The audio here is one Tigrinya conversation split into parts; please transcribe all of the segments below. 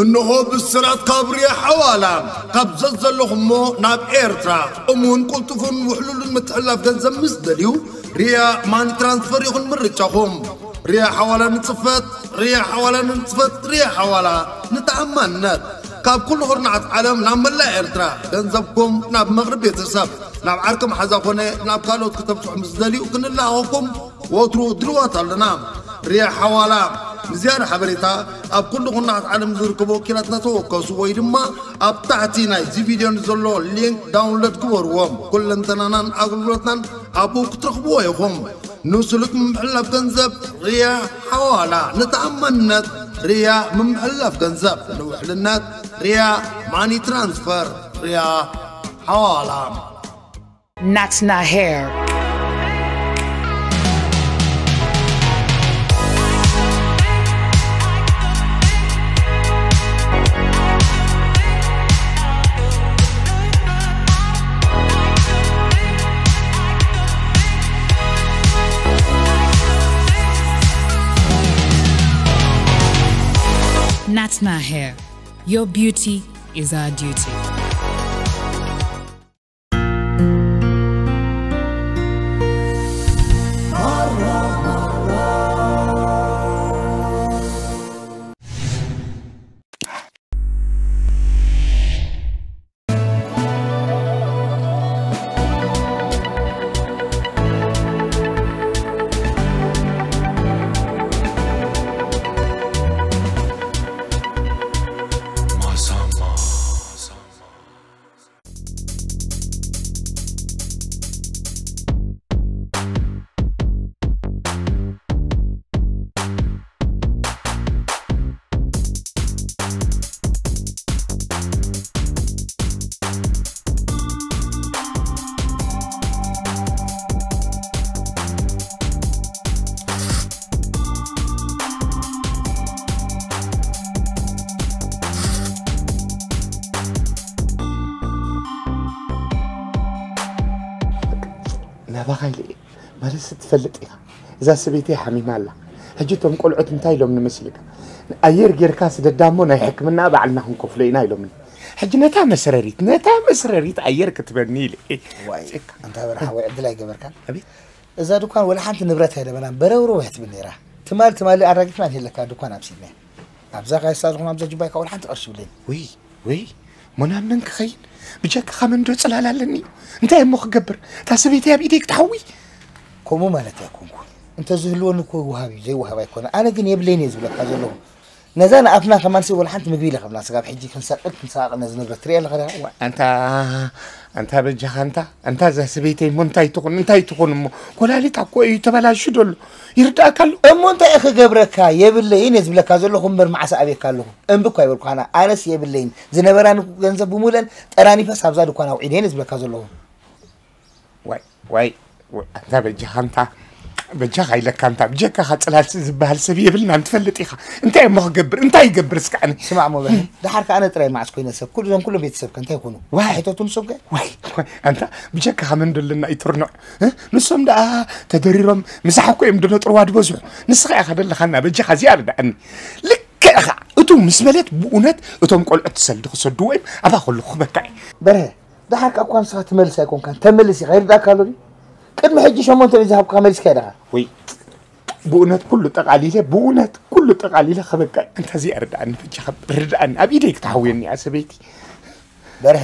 እንሆ ብስራት ካብ ሪያ ሓዋላ። ካብ ዘዘለኹሞ ናብ ኤርትራ እሙን ቅልጡፉን ውሕሉሉን ምትሕልላፍ ገንዘብ ምስ ደልዩ፣ ሪያ ማኒ ትራንስፈር ይኹን ምርጫኹም። ሪያ ሓዋላ ንጽፈት፣ ሪያ ሓዋላ ንጽፈት፣ ሪያ ሓዋላ ንተኣማንነት። ካብ ኩሉ ኩርናዓት ዓለም ናብ መላእ ኤርትራ ገንዘብኩም ናብ መቕርብ ቤተሰብ፣ ናብ ዓርኪ መሓዛ ኮነ ናብ ካልኦት ክተብጽሑ ምስ ደልዩ ክንለኣኸኩም ወትሩ ድልዋት ኣለና። ሪያ ሓዋላ። ንዝያዳ ሓበሬታ ኣብ ኩሉ ኩርናዓት ዓለም ዝርከቡ ወኪላትና ተወከሱ ወይ ድማ ኣብ ታሕቲ ናይዚ ቪድዮ ንዘሎ ሊንክ ዳውንሎድ ግበርዎም። ኩለንተናናን ኣገልግሎትናን ኣብኡ ክትረኽብዎ ኢኹም። ንስሉጥ ምምሕልላፍ ገንዘብ ሪያ ሓዋላ። ንተኣማንነት ሪያ ምምሕልላፍ ገንዘብ። ንውሕልነት ሪያ ማኒ ትራንስፈር። ሪያ ሓዋላ። Natna Hair. Natna Hair. Your beauty is our duty. ናባኻ ኢለ እየ። ማለትስ ትፈልጥ ኢኻ፣ እዛ ሰበይቲ ሓሚማ ኣላ። ሕጂ እቶም ቆልዑት እንታይ ኢሎም ንመስልካ? ኣየር ጌርካ ስደዳ እሞ ናይ ሕክምና ባዕልና ክንከፍሎ ኢና ኢሎምኒ። ሕጂ ነታ መስረሪት፣ ነታ መስረሪት ኣየር ክትበኒ ኢለ። ዋይ፣ ኣንታ በርሓ፣ ወይ ዕድል ኣይገበርካን? ኣቤት። እዛ ድኳን ወላ ሓንቲ ንብረት ኣይደበናን፣ በረውረው እያ ትብል ነይራ። ትማል ትማሊ ኣራጊፍና ንሄለካ ድኳን ኣብ ሲድኒ። ኣብዛ ካይሳ ዝኾነ ኣብዛ ጅባይካ ወላ ሓንቲ ቅርሺ ብለኒ። ውይ፣ ውይ፣ ሞና መን ክኸይን? ብጀካኻ መን ዶ ጽላል ኣለኒ? እንታይ እሞ ክገብር? እታ ሰበይቲ ኣብ ኢደይ ክትሓዊ? ከምኡ ማለት ኣይኮንኩን። እንተዝህልወኒ እኮ ይወሃብ እዩ፣ ዘይወሃብ ኣይኮነ። ኣነ ግን የብለይን እየ ዝብለካ ዘለኹ። ነዛ ንኣፍና ከማንሲ ወላ ሓንቲ ምግቢ ኢለ ከብና ስጋብ ሕጂ ክንሰቅል ክንሰቃቅል ነዚ ንብረት ትሪኦ ኣለኻ ዲኻ? ዋ፣ ኣንታ፣ ኣንታ በጃኻ፣ ኣንታ፣ ኣንታ እዛ ሰበይተይ እሞ እንታይ ትኹን፣ እንታይ ትኹን እሞ? ኮላሊታ እኮ እዩ ተበላሹ ደሎ። ይርዳእካ ኣሎ። እሞ እንታይ እየ ክገብረካ? የብለይን እየ ዝብለካ ዘለኹ እምበር መዓስ ኣብየካ ኣለኹ? እምቢ እኳ ኣይበልኩ፣ ኣነ፣ ኣነስ የብለይን። ዝነበራኒ ገንዘብ ብምሉአን ጠራኒፈስ ኣብዛ ድኳን ኣውዒለ እየ ዝብለካ ዘለኹ። ዋይ፣ ዋይ፣ ዋይ፣ ኣንታ በጃኻ፣ ኣንታ በጃኻ ኢለካ፣ ኣንታ ብጀካኻ ጽላል ዝበሃል ሰብ የብልናን፣ ትፈልጥ ኢኻ። እንታይ እሞ ክገብር? እንታይ ይገብር እስከ ኣነ? ስማዕ እሞ በል፣ ደሓር ከ ኣነ ጥራይ መዓስ ኮይነ ሰብ? ኩሉ፣ እዞም ኩሎም ቤተሰብከ እንታይ ይኮኑ? ዋይ። ኣይተቱ ንሶም ከ? ዋይ፣ ዋይ፣ ኣንታ ብጀካኻ መን ደለና ይትርኖዕ? እ? ንሶም ደኣ ተደሪሮም ምሳሕ እኮ እዮም ደነጥርዋ ዝበዝሑ። ንስኻ ኢኻ ደለኻና፣ በጃኻ እዚኣ ርድኣኒ። ልክዕ ኢኻ። እቱ ምስ በለት ብእውነት እቶም ቆልዑት ትሰልዲ ክሰድዎ እዮም። ኣብኣ ከለኹ ክበካ እዩ። በርሀ፣ ደሓር ከኣ እኳ ንስኻ ትመልስ ኣይኮንካን፣ ተምልስ ኢኻ፣ ይርድኣካ ኣሎ ድዩ? ቅድሚ ሕጂ ሸሞንተ ሚእቲ ዝሃብኩኻ መሊስካዮ ዲኻ? ወይ፣ ብእውነት ኩሉ ጠቓሊለ፣ ብእውነት ኩሉ ጠቓሊለ ከበቃ፣ እንተ እዚኣ ርድኣኒ፣ በጃኻ ርድኣኒ፣ ኣብ ኢደይ ክትሓውየኒ እያ ሰበይቲ። በርሀ፣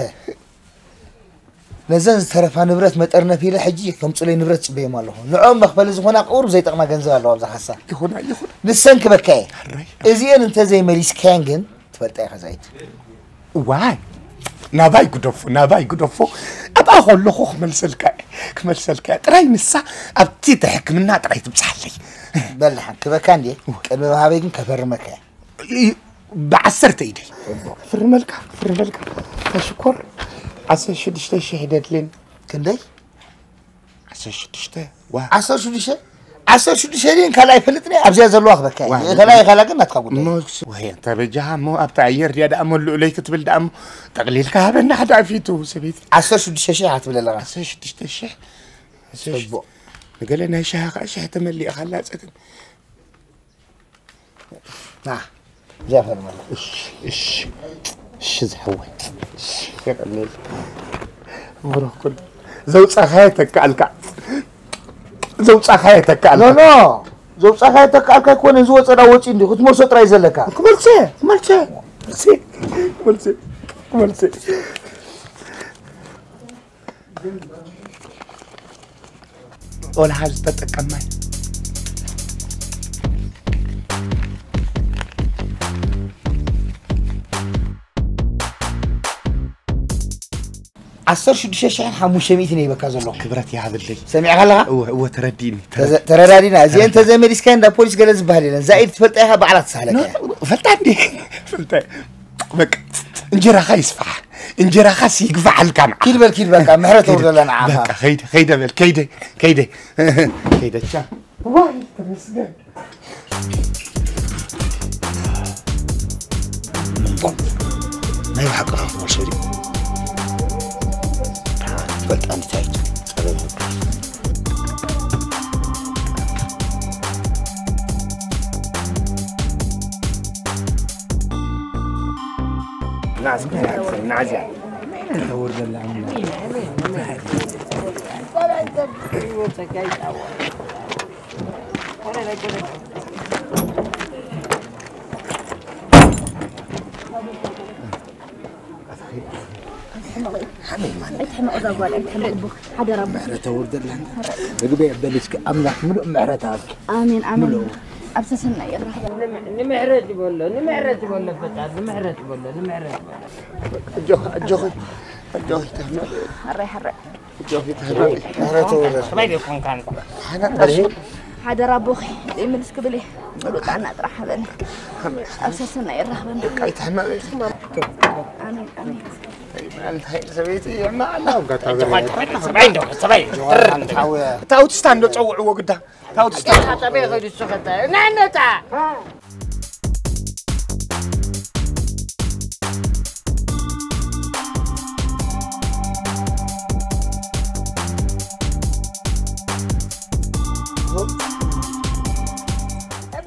ነዘን ዝተረፋ ንብረት መጠርነፊ ኢለ ሕጂ ከምጽለይ ንብረት ጽበዮም ኣለኹ። ንዕኦም መኽፈሊ ዝኾና ቁሩብ ዘይጠቕማ ገንዘብ ኣለዋ ኣብዛ ካሳ። ይኹና፣ ይኹና። ንሰን ክበካ እየ። ሕራይ። እዚኤን እንተ ዘይመሊስካየን ግን ትፈልጣ ኢኻ ዛይድ። ዋይ፣ ናባይ ግደፎ፣ ናባይ ግደፎ። ኣብኣ ከለኹ ክመልሰልካ እየ፣ ክመልሰልካ እየ። ጥራይ ንሳ ኣብቲ ሕክምና ጥራይ ትብጽሓለይ። በል ደሓን፣ ክበካ እንድየ። ቅድሚ ምሃበይ ግን ከፈርመካ እየ። ይ-፣ ብዓሰርተ ኢደይ። ክፍርመልካ፣ ክፍርመልካ። ተሽኮር፣ ዓሰርተ ሽዱሽተ ሽሕ ደድልን። ክንደይ? ዓሰርተ ሽዱሽተ። ዋ። ዓሰርተ ሽዱሽተ? ዓሰርተ ሽዱሽተ ድን ካልኣይ ፈልጥኒ ኣብዚኣ ዘለዋ ክበካ እየ። ዋ። ካልኣይ፣ ካልኣ ግን ናትካ ጉዳይ። ሞስ-፣ ወይ፣ ኣንታ በጃኻ እሞ ኣብታ ኣየር ድያ ደኣ እሞ ልኡለይ ክትብል ደኣ እሞ ጠቕሊልካ ሃበና ሓደ ኣፊቱ ሰበይቲ። ዓሰርተ ሽዱሽተ ሽሕ ኣትብል ኣለኻ። ዓሰርተ ሽዱሽተ ሽሕ። ጽቡቕ። ንገለ ናይ ሻሂ ኸዓ ሽሕ ተመሊእኻ ኣላ ጸገም። ና። ጃፈር ማለት እሺ፣ እሺ፣ እሺ፣ ዝሕወይ። እሺ፣ የቐንየል። ብሩኽ ኩን። ዘውጻኻዮ ተካኣልካ። ዘውጻኻዮ ተካኣልካ። ኖ፣ ኖ። ዘውጻኻዮ ተካኣልካ ኣይኮነን፣ ዝወጸ ዳ ወጺ እንዲ፣ ክትመልሶ ጥራይ ዘለካ። ክመልሰ፣ ክመልሰ። ክመልሰ፣ ክመልሰ፣ ክመልሰ። ቆልዓ ዝተጠቀማይ። ዓሰርተ ሽዱሽተ ሽሕን ሓሙሽተ ሚእትን ይበካ ዘሎ። ክብረት ይሃብለይ። ሰሚዕካ ኣለኻ? እወ፣ እወ፣ ተረዲእኒ። ተዘ-፣ ተረዳዲና። እዚአን ተዘመዲስካ እንዳ ፖሊስ ገለ ዝበሃል የለን። ዛኢድ ትፈልጣ ኢኻ፣ ባዕላ ትሳለካ እያ። ኖ፣ ፈልጣ እንዴ? ፈልጣ። በቃ፣ እንጀራኻ ይስፋሕ። እንጀራኻስ ይግፋዓልካ ንዓ። ኪድ በል፣ ኪድ በቃ፣ ምሕረት ከይደ፣ ተውርደላ ንዓኻ። በቃ፣ ከይደ፣ ከይደ በል፣ ከይደ፣ ከይደ። ከይደ፣ ቻ። ዋይ፣ ተመስገን። ናይ ብሓቂ ክትመልሶ ድዩ? ትፈልጣ እንታይ? ጸበል። ናዝያ፣ ናዝያ። ኣይትሕመቕ እዛ ጓል፣ ኣይትሕመቕ እቦ፣ ሓደራ እቦ። ምሕረት ተውርደላ። ምግበይ ኣበል እስኪ ኣምላኽ ምሉእ ምሕረት ሃብኪ። ኣሜን፣ ኣሜን። ምሉእ። ኣብ ሰሰና ይራኸብ። ንምሕረት ይበሎ፣ ንምሕረት ይበሎ፣ ፈጣሪ ንምሕረት ይበሎ፣ ንምሕረት ይበሎ። ኣጆኺ፣ ኣጆኺ፣ ኣጆኺ፣ ተህመ-፣ ሕራይ፣ ሕራይ። ኣጆኺ፣ ተህመ-፣ ምሕረት ተውርደላ። ሰባይ ዶ ኮንካ ኣንተ? ሓና፣ ሓደራ ኣቦኺ፣ ዘይምልስ ክብል እየ። ምሉእ ጥዕና ጥራሕ ሃበኒ። ኣብ ሰሰና ይራኸበና። ኣይትሕመቕ። ኣሜን፣ ኣሜን። እንታይ ሰበይቲ ይሕመቕ ኣላ። ኣውጋታ ሰባይ ዶ፣ ሰባይ። እታ ኣውቲስታ እንዶ ጸውዕዎ ግዳ። እታ ኣውቲስታ። ጠበይ ኸይዱ እሱ ኸታ። ና ነታ።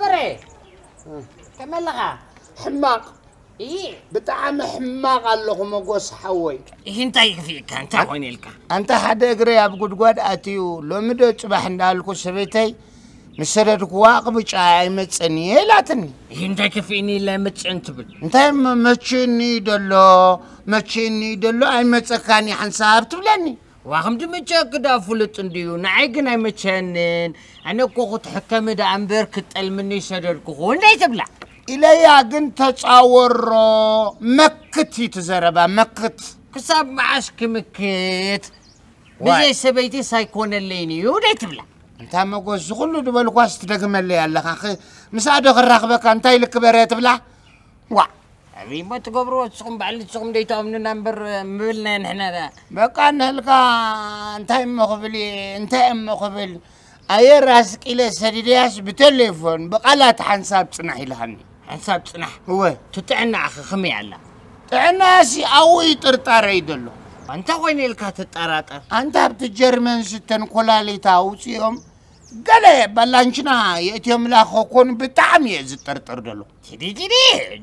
በረ፣ ከመይ ኣለኻ? ሕማቕ። እይ። ብጣዕሚ ሕማቕ ኣለኹ መጎስ ሓወይ። እይ፣ እንታይ ይኽፍእካ? እንታይ ኾይነ ኢልካ? ኣንታ ሓደ እግረይ ኣብ ጉድጓድ ኣትዩ፣ ሎሚ ዶ ጽባሕ እንዳበልኩ ሰበይተይ ምስ ሰደድኩዋ ቅብጫ ኣይመጽእን እየ ኢላትኒ። እይ፣ እንታይ ከፊእኒ ኢላ ኣይመጽእን ትብል? እንታይ መ-፣ መችእኒ ደሎ፣ መችእኒ ደሎ ኣይመጸካን እዩ ሓንሳብ ትብለኒ። ዋ፣ ከም ድምቸ ክዳ ፍሉጥ እንድዩ፣ ንዓይ ግን ኣይመቸንን። ኣነ እኮ ክትሕከሚ ደኣ እምበር ክትጠልምኒ ሰደድኩኹ እንዴ ትብላ። ኢለያ ግን ተጻወሮ፣ መክት እዩ እቲ ዘረባ፣ መክት። ክሳብ መዓስ ክምክት? ዋይ። ብዘይ ሰበይቲ ሳይኮነለይን እዩ ደይ ትብላ። እንታ መጎስ፣ ዝኹሉ ዝበልኳስ ትደግመለይ ኣለኻ። ኽ-፣ ምስኣ ዶ ክራኽበካ፣ እንታይ ልክበረ ትብላ? ዋ። ኣበይ እሞ ትገብርዎ ንስኹም ባዕሊ ንስኹም ደይትኣምኑና እምበር ምብልና ንሕና ዳ። በቃ ንህልካ እንታይ እሞ ክብል እየ፣ እንታይ እሞ ክብል። ኣየ ራስ ቂለ ሰዲደያስ ብቴሌፎን ብቃላት ሓንሳብ ጽናሕ ኢልሃኒ። ሓንሳብ ጽናሕ? እወ። እቲ ጥዕናኣኸ ከመይ ኣላ? ጥዕናያሲ ኣብኡ እዩ ጥርጣረይ ዘሎ። እንታይ ኮይነ ኢልካ ትጠራጠር? ኣንታ ኣብቲ ጀርመን ዝተን ኮላሊታ ኣውጺኦም ገለ ባላንችና የእትዮምላ ክኾኑ ብጣዕሚ እየ ዝጠርጠር ዘሎ። ቲዲ ቲዲ፣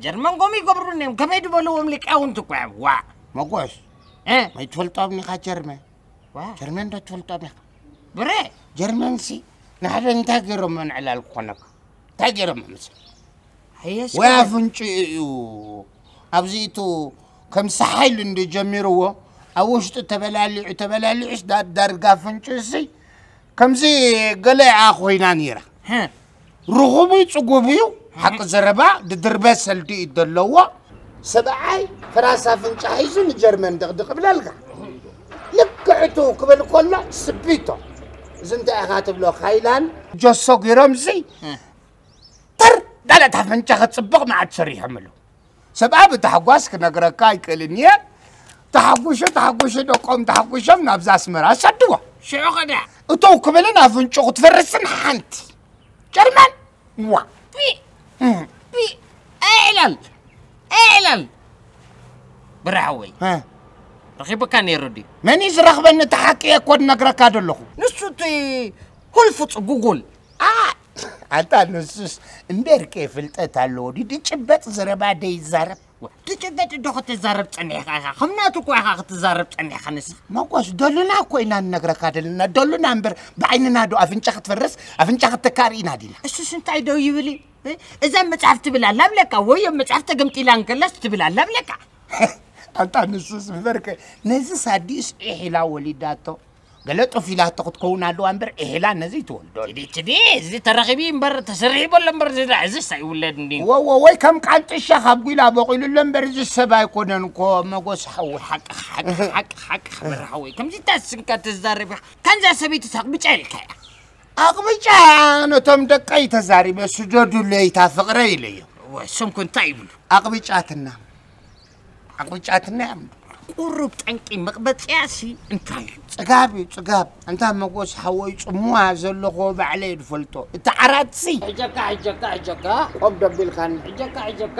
ጀርመን ከምኡ ይገብሩን እዮም። ከመይ ዝበልዎም ሊቃውንቲ እኮ እዮም። ዋእ። መጎስ፣ እ? መይ ትፈልጦም ኢኻ ጀርመን? ዋእ። ጀርመን ዶ ትፈልጦም ኢኻ? ብረ። ጀርመንሲ ንሓደ እንታይ ገይሮሞ ንዕላል ክኾነካ? እንታይ ገይሮሞ መሰል? ኣየስ ወይ ከ? ኣፍንጭኡ እዩ። ኣብዚ እቱ ከም ሰሓይሉ እንዲ ጀሚርዎ፣ ኣብ ውሽጡ ተበላሊዑ፣ ተበላሊዑስ ዳ-፣ ዳርጋ ኣፍንጭኡሲ ከምዚ ገለ እያ ኮይና ነይራ። ሀ። ርኹብ እዩ፣ ጽጉብ እዩ። ሀ። ሓቂ ዘረባ፣ ድድርበ ሰልዲ እዩ ዘለዎ። ሰብኣይ ፍራስ ኣፍንጫ ሒዙ ንጀርመን ድቕድቕ ብለልካ። ልክዕ እቱ ክብል ከሎ፣ ስቢቶ። እዚ እንታይ ኢኻ ትብሎ? ካይላን ጆሶ ጊሮምሲ ሀ። ተር ዳለት ኣፍንጫ ክጽብቕ መዓት ሰሪሖምሉ። ሰብኣ ብታሕጓስ ክነግረካ ኣይክእልን እየ። ተሓጉሹ፣ ተሓጉሹ፣ ደቆም ተሓጉሾም ናብዛ ኣስመራ ሰድዎ። ሽዑ ኸዳ? እተው ክብልን ኣፍንጭኡ ክትፈርስን ሓንቲ። ጀርመን? ዋ። ፒ፣ ፒ፣ ኤዕለል፣ ኤዕለል። ብራሕወይ። ሀ። ረኺብካ ነይሩ ድዩ? መን እዩ ዝረኽበኒ? እቲ ሓቂ እየ እኮ ዝነግረካ ዘለኹ። ንሱ እቲ ኩልፉ ጽጉጉል። ኣ፣ ኣንታ ንሱስ እምበርከ ፍልጠት ኣለዎ ድዩ? ድጭበጥ ዘረባ ደይዛረብ። ድጭበጥ ዶ ክትዛረብ ጸኒሕካ ኢኻ? ከም ናቱ እኮ ኢኻ ክትዛረብ ጸኒሕካ ንስኻ። መጎስ ደሉና እኮ ኢና ንነግረካ ደልና። ደሉና እምበር ብዓይንና ዶ ኣፍንጫ ክትፈርስ ኣፍንጫ ክትተካ ርኢና ዲና? እሱስ እንታይ ደው ይብል እዩ? እ? እዛ መጽሓፍ ትብል ኣላ ብለካ፣ ወይ ኣብ መጽሓፍ ተገምጢላ እንከላስ ትብል ኣላ ብለካ። ኣንታ ንሱስ እምበርከ ነዚ ሳዲስ ዒሒላ ወሊዳቶ። ገለ ጦፍ ኢላቶ ክትከውን ኣለዋ እምበር ዒሒላ ነዚ ትወልዶ። ትዲ፣ ትዲ፣ እዚ ተረኺቢ እምበር ተሰሪሒ በሎ እምበር እዚ ዳ-፣ እዚስ ኣይውለድ እንዲ። ወ-፣ ወ-፣ ወይ ከም ቃንጥሻ ካብ ጒላ በቂሉ ኣሎ እምበር እዚ ሰብ ኣይኮነን እኮ መጎስ ሓወይ። ሓቂ፣ ሓቂ፣ ሓቂ፣ ሓቂ፣ ሓበራ ሓወይ። ከምዚ ታስንካ ትዛረብ ኢኻ። ከምዛ ሰበይቲ ኣቕብጫ ኢልካ እያ። ኣቕብጫ ነቶም ደቀይ ተዛሪበ ስደዱለይ እታ ፍቕረ ኢለዮ። ወ-፣ ስምኩ እንታይ ይብሉ? ኣቕብጫትና። ኣቕብጫትና እዮም። ቁሩብ ጠንቂ መቕበጽያሲ እንታይ እዩ? ጽጋብ እዩ፣ ጽጋብ። ኣንታ መጎስ ሓወይ ጽምዋ ዘለኹ ባዕለይ ድፈልጦ። እቲ ዓራትሲ። ሕጀካ፣ ሕጀካ፣ ሕጀካ። ቆብ ደቢልካኒ። ሕጀካ፣ ሕጀካ።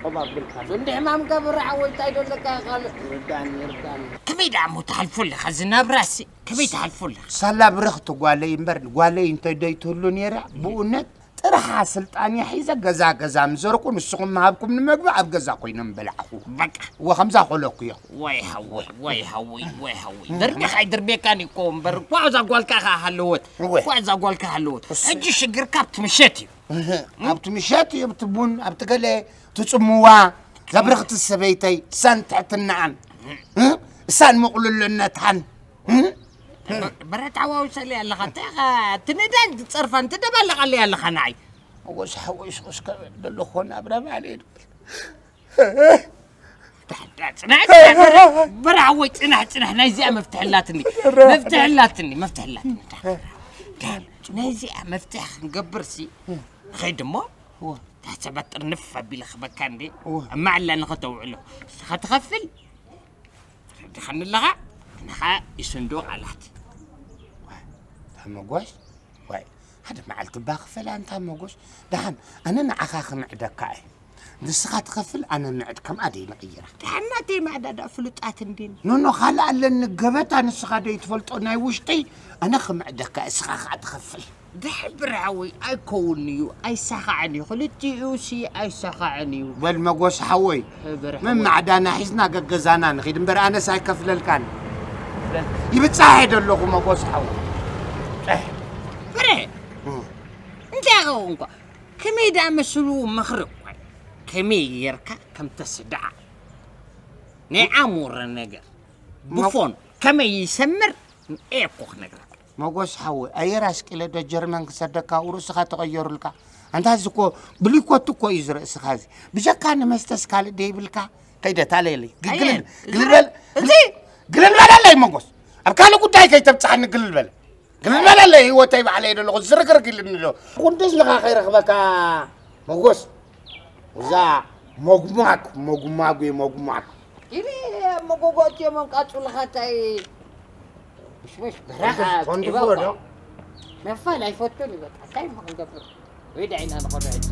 ቆብ ኣቢልካኒ። እንዲ ሕማም ገብረ ሓወይ እንታይ ደለካ ካልእ? ይርዳኒ፣ ይርዳኒ። ከመይ ደኣ እሞ ትሓልፎ ኣለኻ እዚ ናብራሲ? ከመይ ትሓልፎ ኣለኻ? ሳላ ብርኽቲ ጓለይ እምበር ጓለይ እንተ ደይትህሉ ነይራ፣ ብእውነት ጥርሓ ስልጣንያ ሒዘ ገዛ ገዛ ምዘርኩ፣ ንስኹም ምሃብኩም ንመግቢ ኣብ ገዛ ኮይኖም በላዕኹ። በቃ። እወ፣ ከምዛ ኮለኩዮ። ወይ ሃወይ፣ ወይ ሃወይ፣ ወይ ሃወይ። ደርቤኻ ኣይደርቤካን እኮ እምበር፣ እኳ እዛ ጓልካ ከ ሃለወት። እወ። እኳ እዛ ጓልካ ሃለወት። እሱ ሕጂ ሽግርካ ኣብቲ ምሸት እዩ። እህ፣ ኣብቲ ምሸት እዩ፣ ኣብቲ ቡን፣ ኣብቲ ገለ ትጽምዋ፣ ዘብርኽቲ ሰበይተይ፣ እሳን ትሕትናኣን፣ እህ፣ እሳን ምቕሉልነታን። እም? በ-፣ በረታዋዊ ሰለ ኣለኻ፣ እንታይ ኢኻ፣ እቲ ነዳን ዝጸርፋ፣ እንተ ደባለቓለይ ኣለኻ ንዓይ። መጎስ ሓወይ፣ ሱስ ከበል ደለኹ ናብራ ባዕለይ ድብል። ዳ-፣ ዳ-፣ ጽናሕ፣ ጽናሕ፣ በረ-፣ በረ ሓወይ፣ ጽናሕ፣ ጽናሕ፣ ናይ እዚኣ መፍትሒ ኣላትኒ። መፍትሒ ኣላትኒ፣ መፍትሒ ኣላትኒ። ዳ-፣ ዳ-፣ ናይ እዚኣ መፍትሒ ክንገብርሲ፣ ንኸይድ እሞ፣ እወ። እታ ሰባት ጥርንፍ ኣቢለ ክበካ እንዴ? እወ። ኣብ ማዕላ ንኸተውዕሎ። ንስኻ ትኸፍል፣ ተረዲኻኒ ኣለኻ? ንኻ ይስንዶ ቃላት። ዋይ፣ እታ መጎስ፣ ዋይ፣ ሓደ መዓልቲ እባ ክፈል ኣንታ መጎስ። ደሓን፣ ኣነ ንዓኻ ክምዕደካ እየ። ንስኻ ትኸፍል፣ ኣነ ምዕድ ከም ኣደይ ንቕይራ። ደሓን ናተይ ማዕዳ ደኣ ፍሉጣት እንዲን። ኖኖ፣ ካልእ ኣለኒ ገበታ ንስኻ ደይትፈልጦ ናይ ውሽጠይ፣ ኣነ ክምዕደካ እየ፣ እስኻ ኸዓ ትኸፍል። ድሕብር ሓወይ ኣይከውን እዩ፣ ኣይሳኻዕን እዩ፣ ክልቲኡ ሲ ኣይሳኻዕን እዩ። በል መጎስ ሓወይ፣ ሕብር ሓወይ። መማዕዳና ሒዝና ገገዛና ንኺድ እምበር ኣነስ ኣይከፍለልካን። ይብጻሕ እየ ደለኹ መጎስ ሓወይ። ብረ፣ እ። እንታይ ኸውን እኳ፣ ከመይ ደኣ መስሉ ምኽሪ እኳ፣ ከመይ ጌርካ ከም ተስድዓ፣ ናይ ዓሙረ ነገር፣ መ- ብፎን ከመይ ይሰምር፣ እየ እኮ ክነግረካ። መጎስ ሓወይ፣ ኣየር ኣስቂለ ዶ ጀርመን ክሰደካ፣ ርእስኻ ተቐየሩልካ። ኣንታ እዚ እኮ ብሊኮት እኮ እዩ ዝርእስኻ እዚ። ብጀካ ንመስተስ ካልእ ደይብልካ? ከይደ ታለየለይ። ግ-፣ ኣየር፣ ግልል፣ እዚ ግልል በል፣ እዚ ግልል በለለይ መጎስ። ኣብ ካልእ ጉዳይ ከይተብጽሓኒ ግልል በል። ግልል በለለይ፣ ህይወተይ ባዕለይ ደለኹ ዝርግርግ ኢሉኒ ኣሎ። ቁንድስ ንኻ ከይረኽበካ መጎስ። እዛ ሞጉማግ፣ ሞጉማጉ፣ ሞጉማግ። ኢለ መጎጎ እትዮም ኣንቃጹልኻ እንታይ ምሽምሽ በረኻ ኮንድ-፣ ኮንድፎ ጺባ ዶ? እኳ። መፋል ኣይፈቱን እዩ በቃ። እንታይ እሞ ክንገብር? ወይ ዳይና ንኸዶ ሕጂ።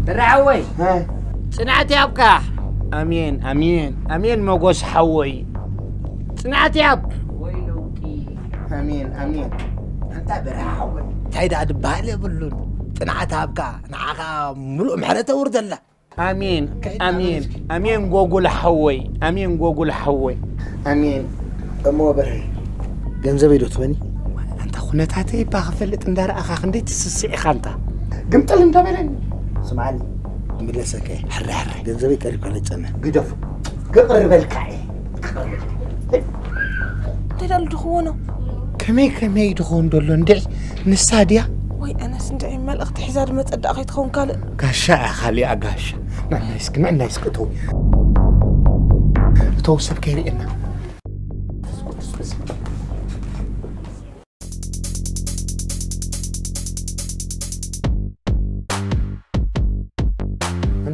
ብራዕወይ፣ እ። ጽንዓት ያብካ። ኣሜን፣ ኣሜን፣ ኣሜን መጎስ ሓወይ። ጽንዓት ያብ። ወይ ለውጢ። ኣሜን፣ ኣሜን። ኣንታ በረኻ ሓወይ። እንታይ ደኣ ድበሃል የብሉን። ጽንዓት ሃብካ፣ ንዓኻ ምሉእ ምሕረት ኣውርደላ። ኣሜን፣ ኣሜን፣ ኣሜን ጎጉል ሓወይ፣ ኣሜን ጎጉል ሓወይ። ኣሜን። እሞ በርሀ፣ ገንዘበይ ዶ ትበኒ? ኣንታ ኩነታተይ እባ ክፈልጥ እንዳረኣኻ ክንደይ ትስስዕ ኢኻ ኣንታ። ግምጥል እንዳበለኒ። ስምዓኒ፣ ይምለሰካ እየ። ሕረ፣ ሕረ። ገንዘበይ ቀሪብካ ለጨነ። ግደፉ። ክቕርበልካ እየ። እንታይ ዳሉ ድኽዎ ነው? ከመይ ከመይ ድኾን ደሎ እንድዒ ንሳ ድያ? ወይ ኣነስ እንድዒ መልእኽቲ ሒዛ ድመጸ ደኣ ከይትኸውን ካልእ። ጋሻ እያ ካሊኣ ጋሻ። ንዕናይ እስኪ፣ ንዕናይ እስኪ እተው። እተው ሰብ ከይርእየና።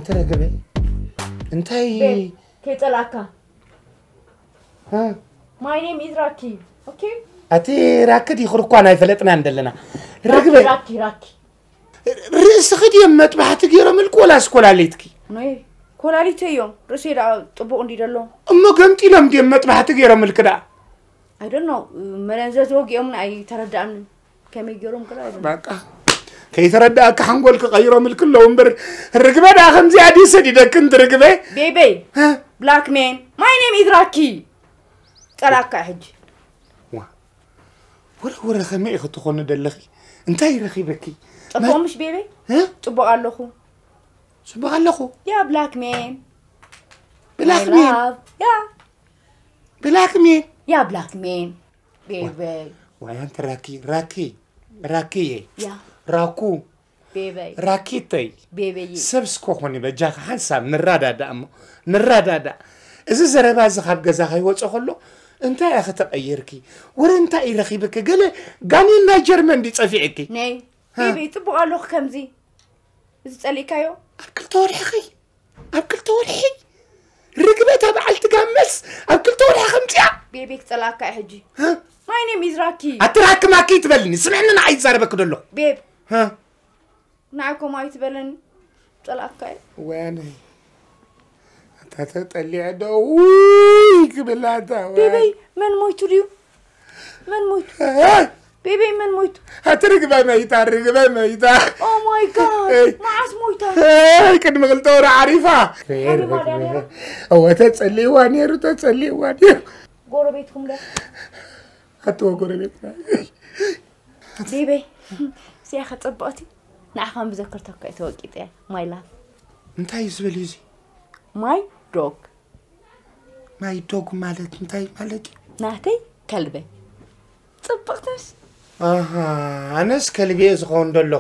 ተረገበ እንታይ ቤብ፣ ከይጸላእካ። እ? My name is Raki. Okay? ኣቲ ራኪ ዲኽሪ እኳ ናይ ፈለጥና እንደለና ርግበ ራኪ ራኪ። ርእስኺ ድዮም መጥባሕቲ ገይሮምልኪ ወላስ ኮላሊትኪ? ናይ ኮላሊተይ እዮም። ርእሰይ ደኣ ጽቡቕ እንዲ ደሎ። እሞ ገምጢሎም ድዮም መጥባሕቲ ገይሮምልኪ ደኣ? I don't know። መለንዘ ዝወጊኦም ኣይተረዳእንን። ከመይ ገይሮም ክላ ኣይደለም። በቃ ከይተረዳእካ ሓንጎል ክቐይሮምልኪ ኣለዉ እምበር ርግበ ደኣ ከምዚኣ ድዩ ሰዲደክን ትርግበ? ቤበይ እ? Black man. My name is Raki. ጸላካ ሕጂ። ዋ ወረ ወረ ከመይ ኢኺ ትኾኒ ደለኺ እንታይ ረኺበኪ ጽቡቕ ምሽ ቤበይ? እ? ጽቡቕ ኣለኹ። ጽቡቕ ኣለኹ ያ Black man. ብላክ My ሜን love. ያ ብላክ ሜን ያ Black man. ቤበይ ዋይ ኣንቲ ራኪ ራኪ ራኪ ያ ራኩ ቤበይ ራኪተይ ቤበይ ሰብ እስኮ ኾኒ በጃኻ ሓንሳብ ንራዳዳእ እሞ ንራዳዳእ እዚ ዘረባ እዚ ካብ ገዛ ከይወፀ ከሎ እንታይ ኢኺ ተቐይርኪ ወረ እንታይ እዩ ረኺብኪ ገለ ጋኔን ናይ ጀርመን ድዩ ፀፊዕኪ ነይ ቤበይ ጽቡቕ ኣለኹ ከምዚ እዚ ጸሊእካዮ ኣብ ክልተ ወርሕኺ ኣብ ክልተ ወርሒ ርግበታ በዓልቲ ጋመስ ኣብ ክልተ ወርሒ ከምፅያ ቤበይ ክጸላእካ እዩ ሕጂ እ? My name is Raki. ኣቲ ራኪ ማኪ ትበልኒ ስምዕኒ ንዓይ ይዛረበኪ ደሎ ቤብ እ? ንዓይ ኮማ ኣይትበለኒ ጸላእካ እዩ ወያነይ ኣታ ተጠሊዐ ዶ ውይ ክብላታ ቤበይ መን ሞይቱ ድዩ መን ሞይቱ ቤበይ መን ሞይቱ ኣቲ ርግበ መይታ ርግበ መይታ Oh my god እይ። መዓስ ሞይታ እይ፣ ቅድሚ ክልተ ወር ዓሪፋ ሓሊማ ድያ ነይራ እወ ተጸሊእዋ ነይሩ ተጸሊእዋ ነይሩ ጎረቤትኩም ዶ ኣትዎ ጎረቤትና ቤበይ እዚኣ ከጸብቕቲ ንዓኻ ምዘክርተካ እዩ ተወቂጠ my love እንታይ እዩ ዝበል እዩ እዚ my dog my dog ማለት እንታይ ማለት እዩ ናተይ ከልበይ ጽብቕትሽ ኣሃ ኣነስ ከልቢ እየ ዝኸውን ደሎ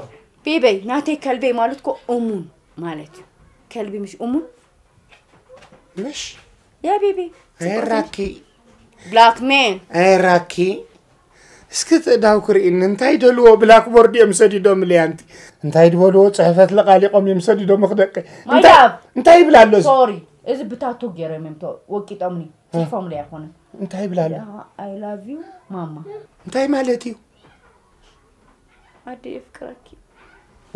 ቤበይ ናተይ ከልበይ ማለት ኮ እሙን ማለት እዩ ከልቢ ምሽ እሙን ምሽ ያ ቤቢ ኣየራኪ Black man ኣየራኪ እስኪ ትእዳው ክርእኒ እንታይ ደልዎ ብላክቦርድ እዮም ሰዲዶም ልያንቲ እንታይ ድበልዎ ፅሕፈት ለቃሊቆም እዮም ሰዲዶም ክደቀ My love. እንታይ ይብላ ኣሎ እዚ? Sorry እዚ ብታቶ ገይሮም እዮም ተወቂጦምኒ ጽፎም ለይ ኣይኮነን እንታይ ይብላ ኣሎ I love you ማማ እንታይ ማለት እዩ ኣደ የፍቅረኪ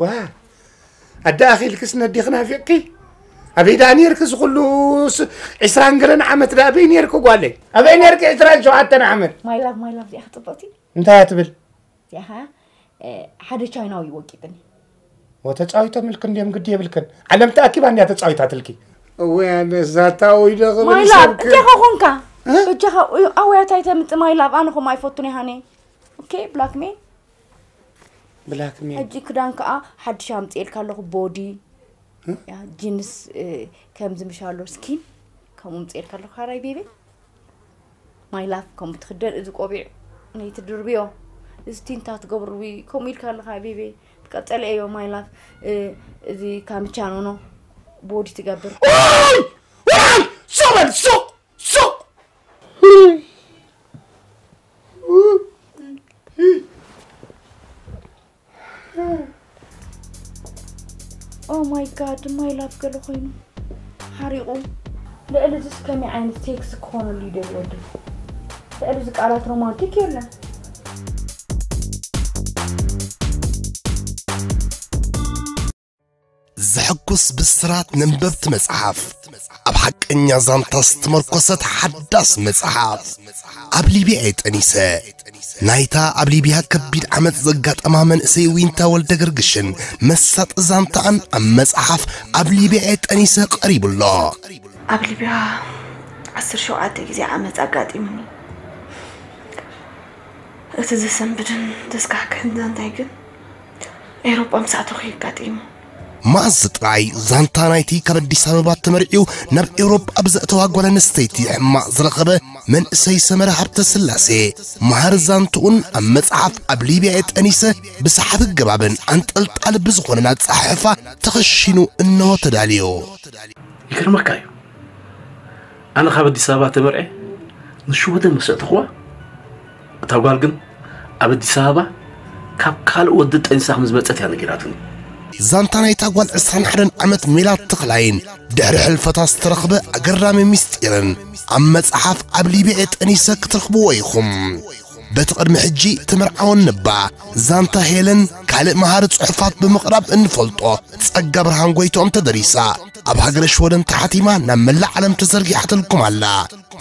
ዋ ኣደ ኣኺልክስ ነዲኽ ናፊቕኪ ኣበይ ደኣ ነርኪ እዚ ኩሉ ስ- ዕስራን ገለን ዓመት ደኣ ኣበይ ነርኪ ጓለይ ኣበይ ነርኪ ዕስራን ሸውዓተን ዓመት my love my love እዚኣ ክጽብቕቲ እንታይ እያ ትብል እዚኣ ኸዓ እ፣ ሓደ ቻይናዊ ወቂጥኒ ወተፃዊቶም ኢልክን እንዲዮም ግዲ የብልክን ዓለም ተኣኪባ እንዲያ ተፃዊታትልኪ እወ ኣነስ ዛታ ወይ ዶ ክብል my love ሰብክ እንታይ ከኾንካ እ? በጃኻ ኣወያታይ ተምጽእ my love ኣነ ኸማ ኣይፈቱን ይሃኒ okay black man black man ሕጂ ክዳን ከዓ ሓድሽ ኣምፅኤልካ ኣለኹ ቦዲ ያ ጂንስ እ፣ ከምዚ ምሽ ኣሎ ስኪን ከምኡ ምፅኤልካ ኣለኹ ካራይ ቤቢ my love ከምኡ ትኽደን እዚ ቆቢዕ ነይትድርብዮ እዚ ቲንታ ትገብርዊ ከምኡ ኢልካ ኣለኻ ቤቢ ትቀፀለ እዮ my love እ፣ እዚ ካምቻኖኖ ቦዲ ትገብር ኦይ! ኦይ! ሱቕ በል ሱቕ! ሱቕ! Oh my god my love ገለ ኮይኑ ሓሪቑ ልዕሊ ዝስ ከመይ ዓይነት ሴክስ ክኾነሉ ይደል ወዲ ልዕሊ እዚ ቃላት ሮማንቲክ የለን ዘሐጉስ ብስራት ነንበብቲ መጽሓፍ ኣብ ሓቀኛ ዛንታ ዝተመርኮሰት ሓዳስ መጽሓፍ ኣብ ሊብያ እየ ጠኒሰ ናይታ ኣብ ሊብያ ከቢድ ዓመት ዘጋጠማ መንእሰይ ዊንታ ወልደ ገርግሽን መሳጢ ዛንታኣን ኣብ መጽሓፍ ኣብ ሊብያ እየ ጠኒሰ ቀሪቡ ኣሎ ኣብ ሊብያ ዓሰርተ ሸውዓተ ግዜ ዓመፅ ኣጋጢሙኒ እቲ ዘሰንብድን ዘስካሕክሕን ዛንታይ ግን ኤውሮጳ ምስ ኣተኹ የጋጢሙ መኣዝ ጥራይ ዛንታ ናይቲ ካብ ኣዲስ ኣበባ ተመርዕዩ ናብ ኤውሮጳ ብዘእተዋ ጓል ኣንስተይቲ ሕማቕ ዝረኸበ መንእሰይ ሰመረ ሃብተ ስላሴ መሃር ዛንትኡን ኣብ መጽሓፍ ኣብ ሊብያ የጠኒሰ ብሰሓቢ ገባብን ኣንጠልጣሊ ብዝኾነን ኣጸሓሕፋ ተኸሺኑ እንሆ ተዳልዮ ይገርመካ እዩ ኣነ ካብ ኣዲስ ኣበባ ተመርዐ ንሽወደን መሰጥኽዋ እታ ጓል ግን ኣብ ኣዲስ ኣበባ ካብ ካልእ ወዲ ጠንሳ ከም ዝመፀት እያ ነጊራትኒ ዛንታ ናይታ ጓል ዕስራን ሓደን ዓመት ሜላት ተኽላይን ድሕሪ ሕልፈታ ዝተረኽበ ኣገራሚ ምስጢርን ኣብ መጽሓፍ ኣብ ሊብያ ጠኒሰ ክትረኽብዎ ኢኹም። በቲ ቅድሚ ሕጂ ተመርዓወን ነባ ዛንታ ሄለን ካልእ መሃሪ ጽሑፋት ብምቕራብ እንፈልጦ ጸጋ ብርሃን ጎይትኦም ተደሪሳ ኣብ ሃገረ ሽወደን ተሓቲማ ናብ መላእ ዓለም ተዘርጊሓትልኩም ኣላ።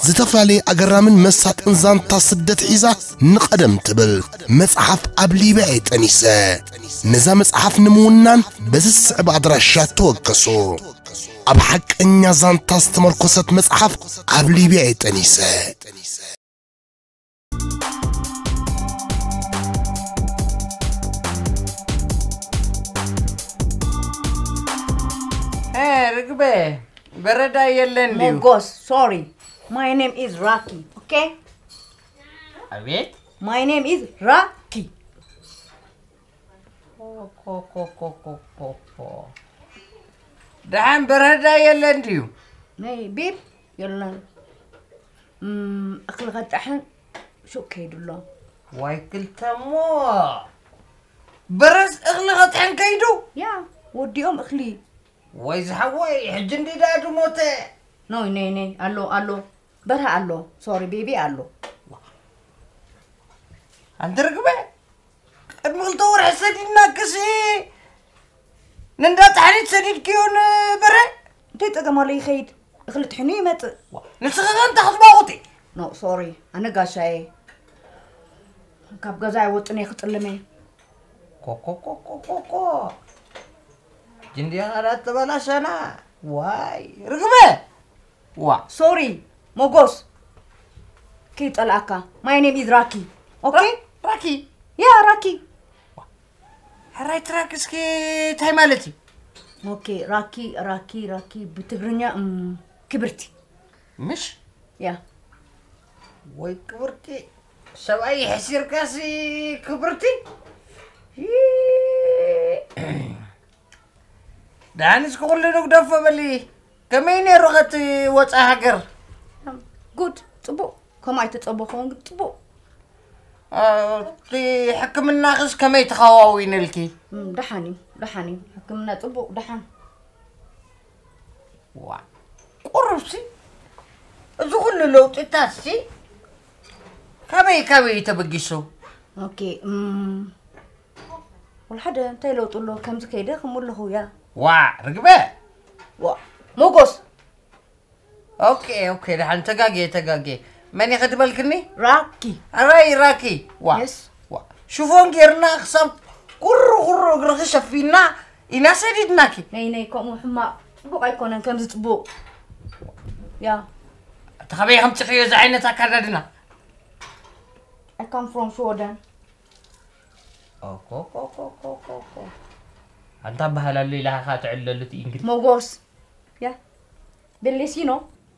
ዝተፈላለየ ኣገራምን መሳጥን ዛንታ ስደት ሒዛ ንቐደም ትብል መጽሓፍ ኣብ ሊብያ እየ ጠኒሰ። ነዛ መጽሓፍ ንምውናን በዚ ዝስዕብ ኣድራሻ ተወከሱ። ኣብ ሓቀኛ ዛንታ ዝተመርኮሰት መጽሓፍ ኣብ ሊብያ እየ ጠኒሰ። እ ርግበ በረዳ የለን ድዩ? Mogos, sorry. My name is Rocky, okay? ኣቤት My name is Rocky. ኮኮኮኮኮኮ ደሓን በረዳ የለን ድዩ? ናይ ቤብ የለን። እም፣ እኽሊ ከጣሕን ሹቅ ከይዱ ኣሎ። ዋይ ክልተሞ በረስ እኽሊ ከጥሕን ከይዱ? ያ ወዲኦም እኽሊ ወይ ዝሓወይ ሕጂ እንዲ ደኣ ድሞተ። ኖይ ነይ ነይ ኣሎ ኣሎ በርሃ ኣሎ ሶሪ ቤቢ ኣሎ። ኣንቲ ርግበ ቅድሚ ክልተ ወርሒ ሰዲድናክሲ ንእንዳ ጻሕሊት ሰዲድክዮ ንበረ። እንታይ ጸገም ኣሎ ይኸይድ እኽሊ ጥሕኑ ይመጽእ። ንስኺ ከ እንታይ ክትባቑቲ? ኖ ሶሪ ኣነ ጋሻየ ካብ ገዛ ኣይወጥን እየ ክጥልም እየ። ኮኮኮኮኮኮ ጅንዲኻ ዳተበላሸና ዋይ ርግበ ዋ ሶሪ ሞጎስ ከይጠልኣካ my name is Rocky okay ራኪ yeah Rocky ሕራይ ትራክ እስኪ እንታይ ማለት እዩ? okay Rocky Rocky Rocky ብትግርኛ እም፣ ክብርቲ ምሽ yeah ወይ ክብርቲ ሰብኣይ ሕሲርካሲ ክብርቲ ዳንስ ኩሉ ንግደፎ በሊ ከመይ ነይሩ ከቲ ወፃ ሃገር good ጽቡቅ ከምኡ ኣይተጸበኹን ግን ጽቡቅ እቲ ሕክምናኽስ ከመይ ተኸዋዊንልኪ እም፣ ደሓን እዩ ደሓን እዩ ሕክምና ጽቡቅ ደሓን ዋ ቁሩብሲ እዚ ኩሉ ለውጢታትሲ ካበይ ካበይ እዩ ተበጊሱ okay እም፣ ወላ ሓደ እንታይ ለውጢ ኣሎ ከምዚ ከይደ ከምኡ ኣለኹ ያ ዋ ርግበ ዋ ሞጎስ okay okay ደሓን ተጋጌ ተጋጌ መን ኢኸ ትበልክኒ ራኪ ኣራይ ራኪ ዋ yes ዋ ሽፎን ጌርና ክሳብ ኩሩ ኩሩ እግርኺ ሸፊና ኢና ሰዲድናኪ ነይ ነይ ከምኡ ሕማቅ ጽቡቅ ኣይኮነን ከምዚ ጽቡቅ ያ እቲ ካበይ ከምፅኽዮ እዚ ዓይነት ኣካዳድና I come from Jordan ኣንታ በሃላሉ ኢላኻ ትዕለሉ እቲ እንግሊዝ ሞጎስ ያ ብሌሲኖ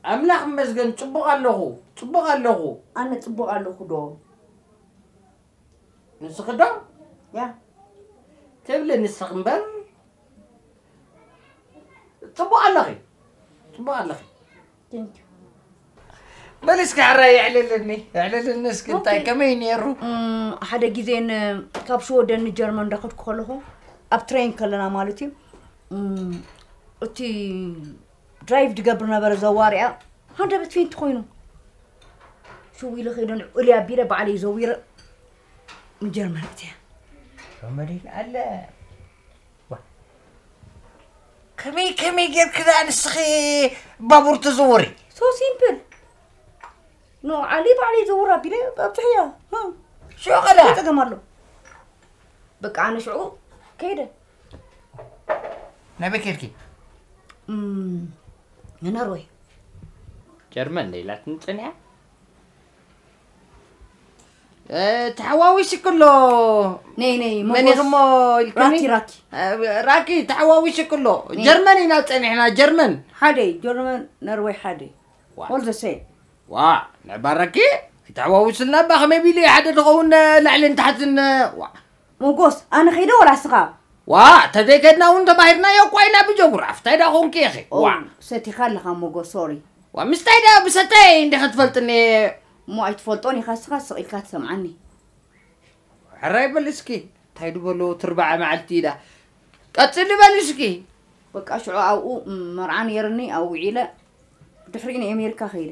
ኣምላኽ መስገን ፅቡቕ ኣለኹ ፅቡቕ ኣለኹ ኣነ ጽቡቅ ኣለኹ ዶ ንስኺ ዶ ያ ትብሊ ንስኺ እምበር ፅቡቕ ኣለኺ ፅቡቕ ኣለኺ thank you በል እስኪ ሕራይ የዕልልኒ የዕልልኒ እስኪ እንታይ ኦኬ። ከመይ ነይሩ እም፣ ሓደ ግዜ ን- ካብ ሽወደን ንጀርመን እንዳኸድኩ ከለኹ ኣብ ትሬን ከለና ማለት እዩ እም፣ እቲ ድራይቭ ዝገብር ነበረ ዘዋርያ ሃንደበት ፌንት ኮይኑ ሽው ኢለ ከይደ ንዕኡ ኢለ ኣቢለ ባዕለይ ዘዊረ ንጀርመን እትያ መድን ኣለ ከመይ ከመይ ጌርክ ደኣ ንስኺ ባቡር ትዝውሪ so simple no ዓሊ ባዕለይ ዘውር ኣቢለ ኣብፅሕያ ሽዑ ከዳ ጸገም ኣሎ በቃ ኣነ ሽዑ ከይደ ናበይ ከድኪ እም፣ ንኖርወይ ጀርመን ደይላትን ጸኒሓ ተሓዋዊሲ ክሎ ነይ ነይ መን ሞጎስ ኢኹሞ ኢልክኒ ራኪ ራኪ ራኪ ተሓዋዊሲ ክሎ ጀርመን ኢና ጸኒሕና ጀርመን ሓደ ጀርመን ኖርወይ ሓደ ዋ። all the same ዋ ንዕባረኪ ይተሓዋውስልና እባ ከመይ ቢሉ እዩ ሓደ ዝኸውን ላዕልን ታሕትን ዋ ሞጎስ ኣነ ከይደ ወላ ስኻ ዋ ተዘይከድና እውን ተማሂርናዮ እኳ ኢና ብጀጉራፍ እንታይ ዳ ኾንኪ ኢኺ ዋ ሰቲኻ ኣለኻ ሞጎስ ሶሪ ዋ ምስታይ ዳ ብሰታይ እንዲኸ ትፈልጥኒ እሞ ኣይትፈልጦን ኢኻ ስኻ ስቕ ኢልካ ትሰምዓኒ ሕራይ በል እስኪ እንታይ ድበሎ ትርባዓ መዓልቲ ኢዳ ቀጽሊ በሊ እስኪ። በቃ ሽዑ ኣብኡ መርዓ ነይርኒ፣ ኣብኡ ውዒለ፣ ድሕሪኡ ንኣሜሪካ ከይደ።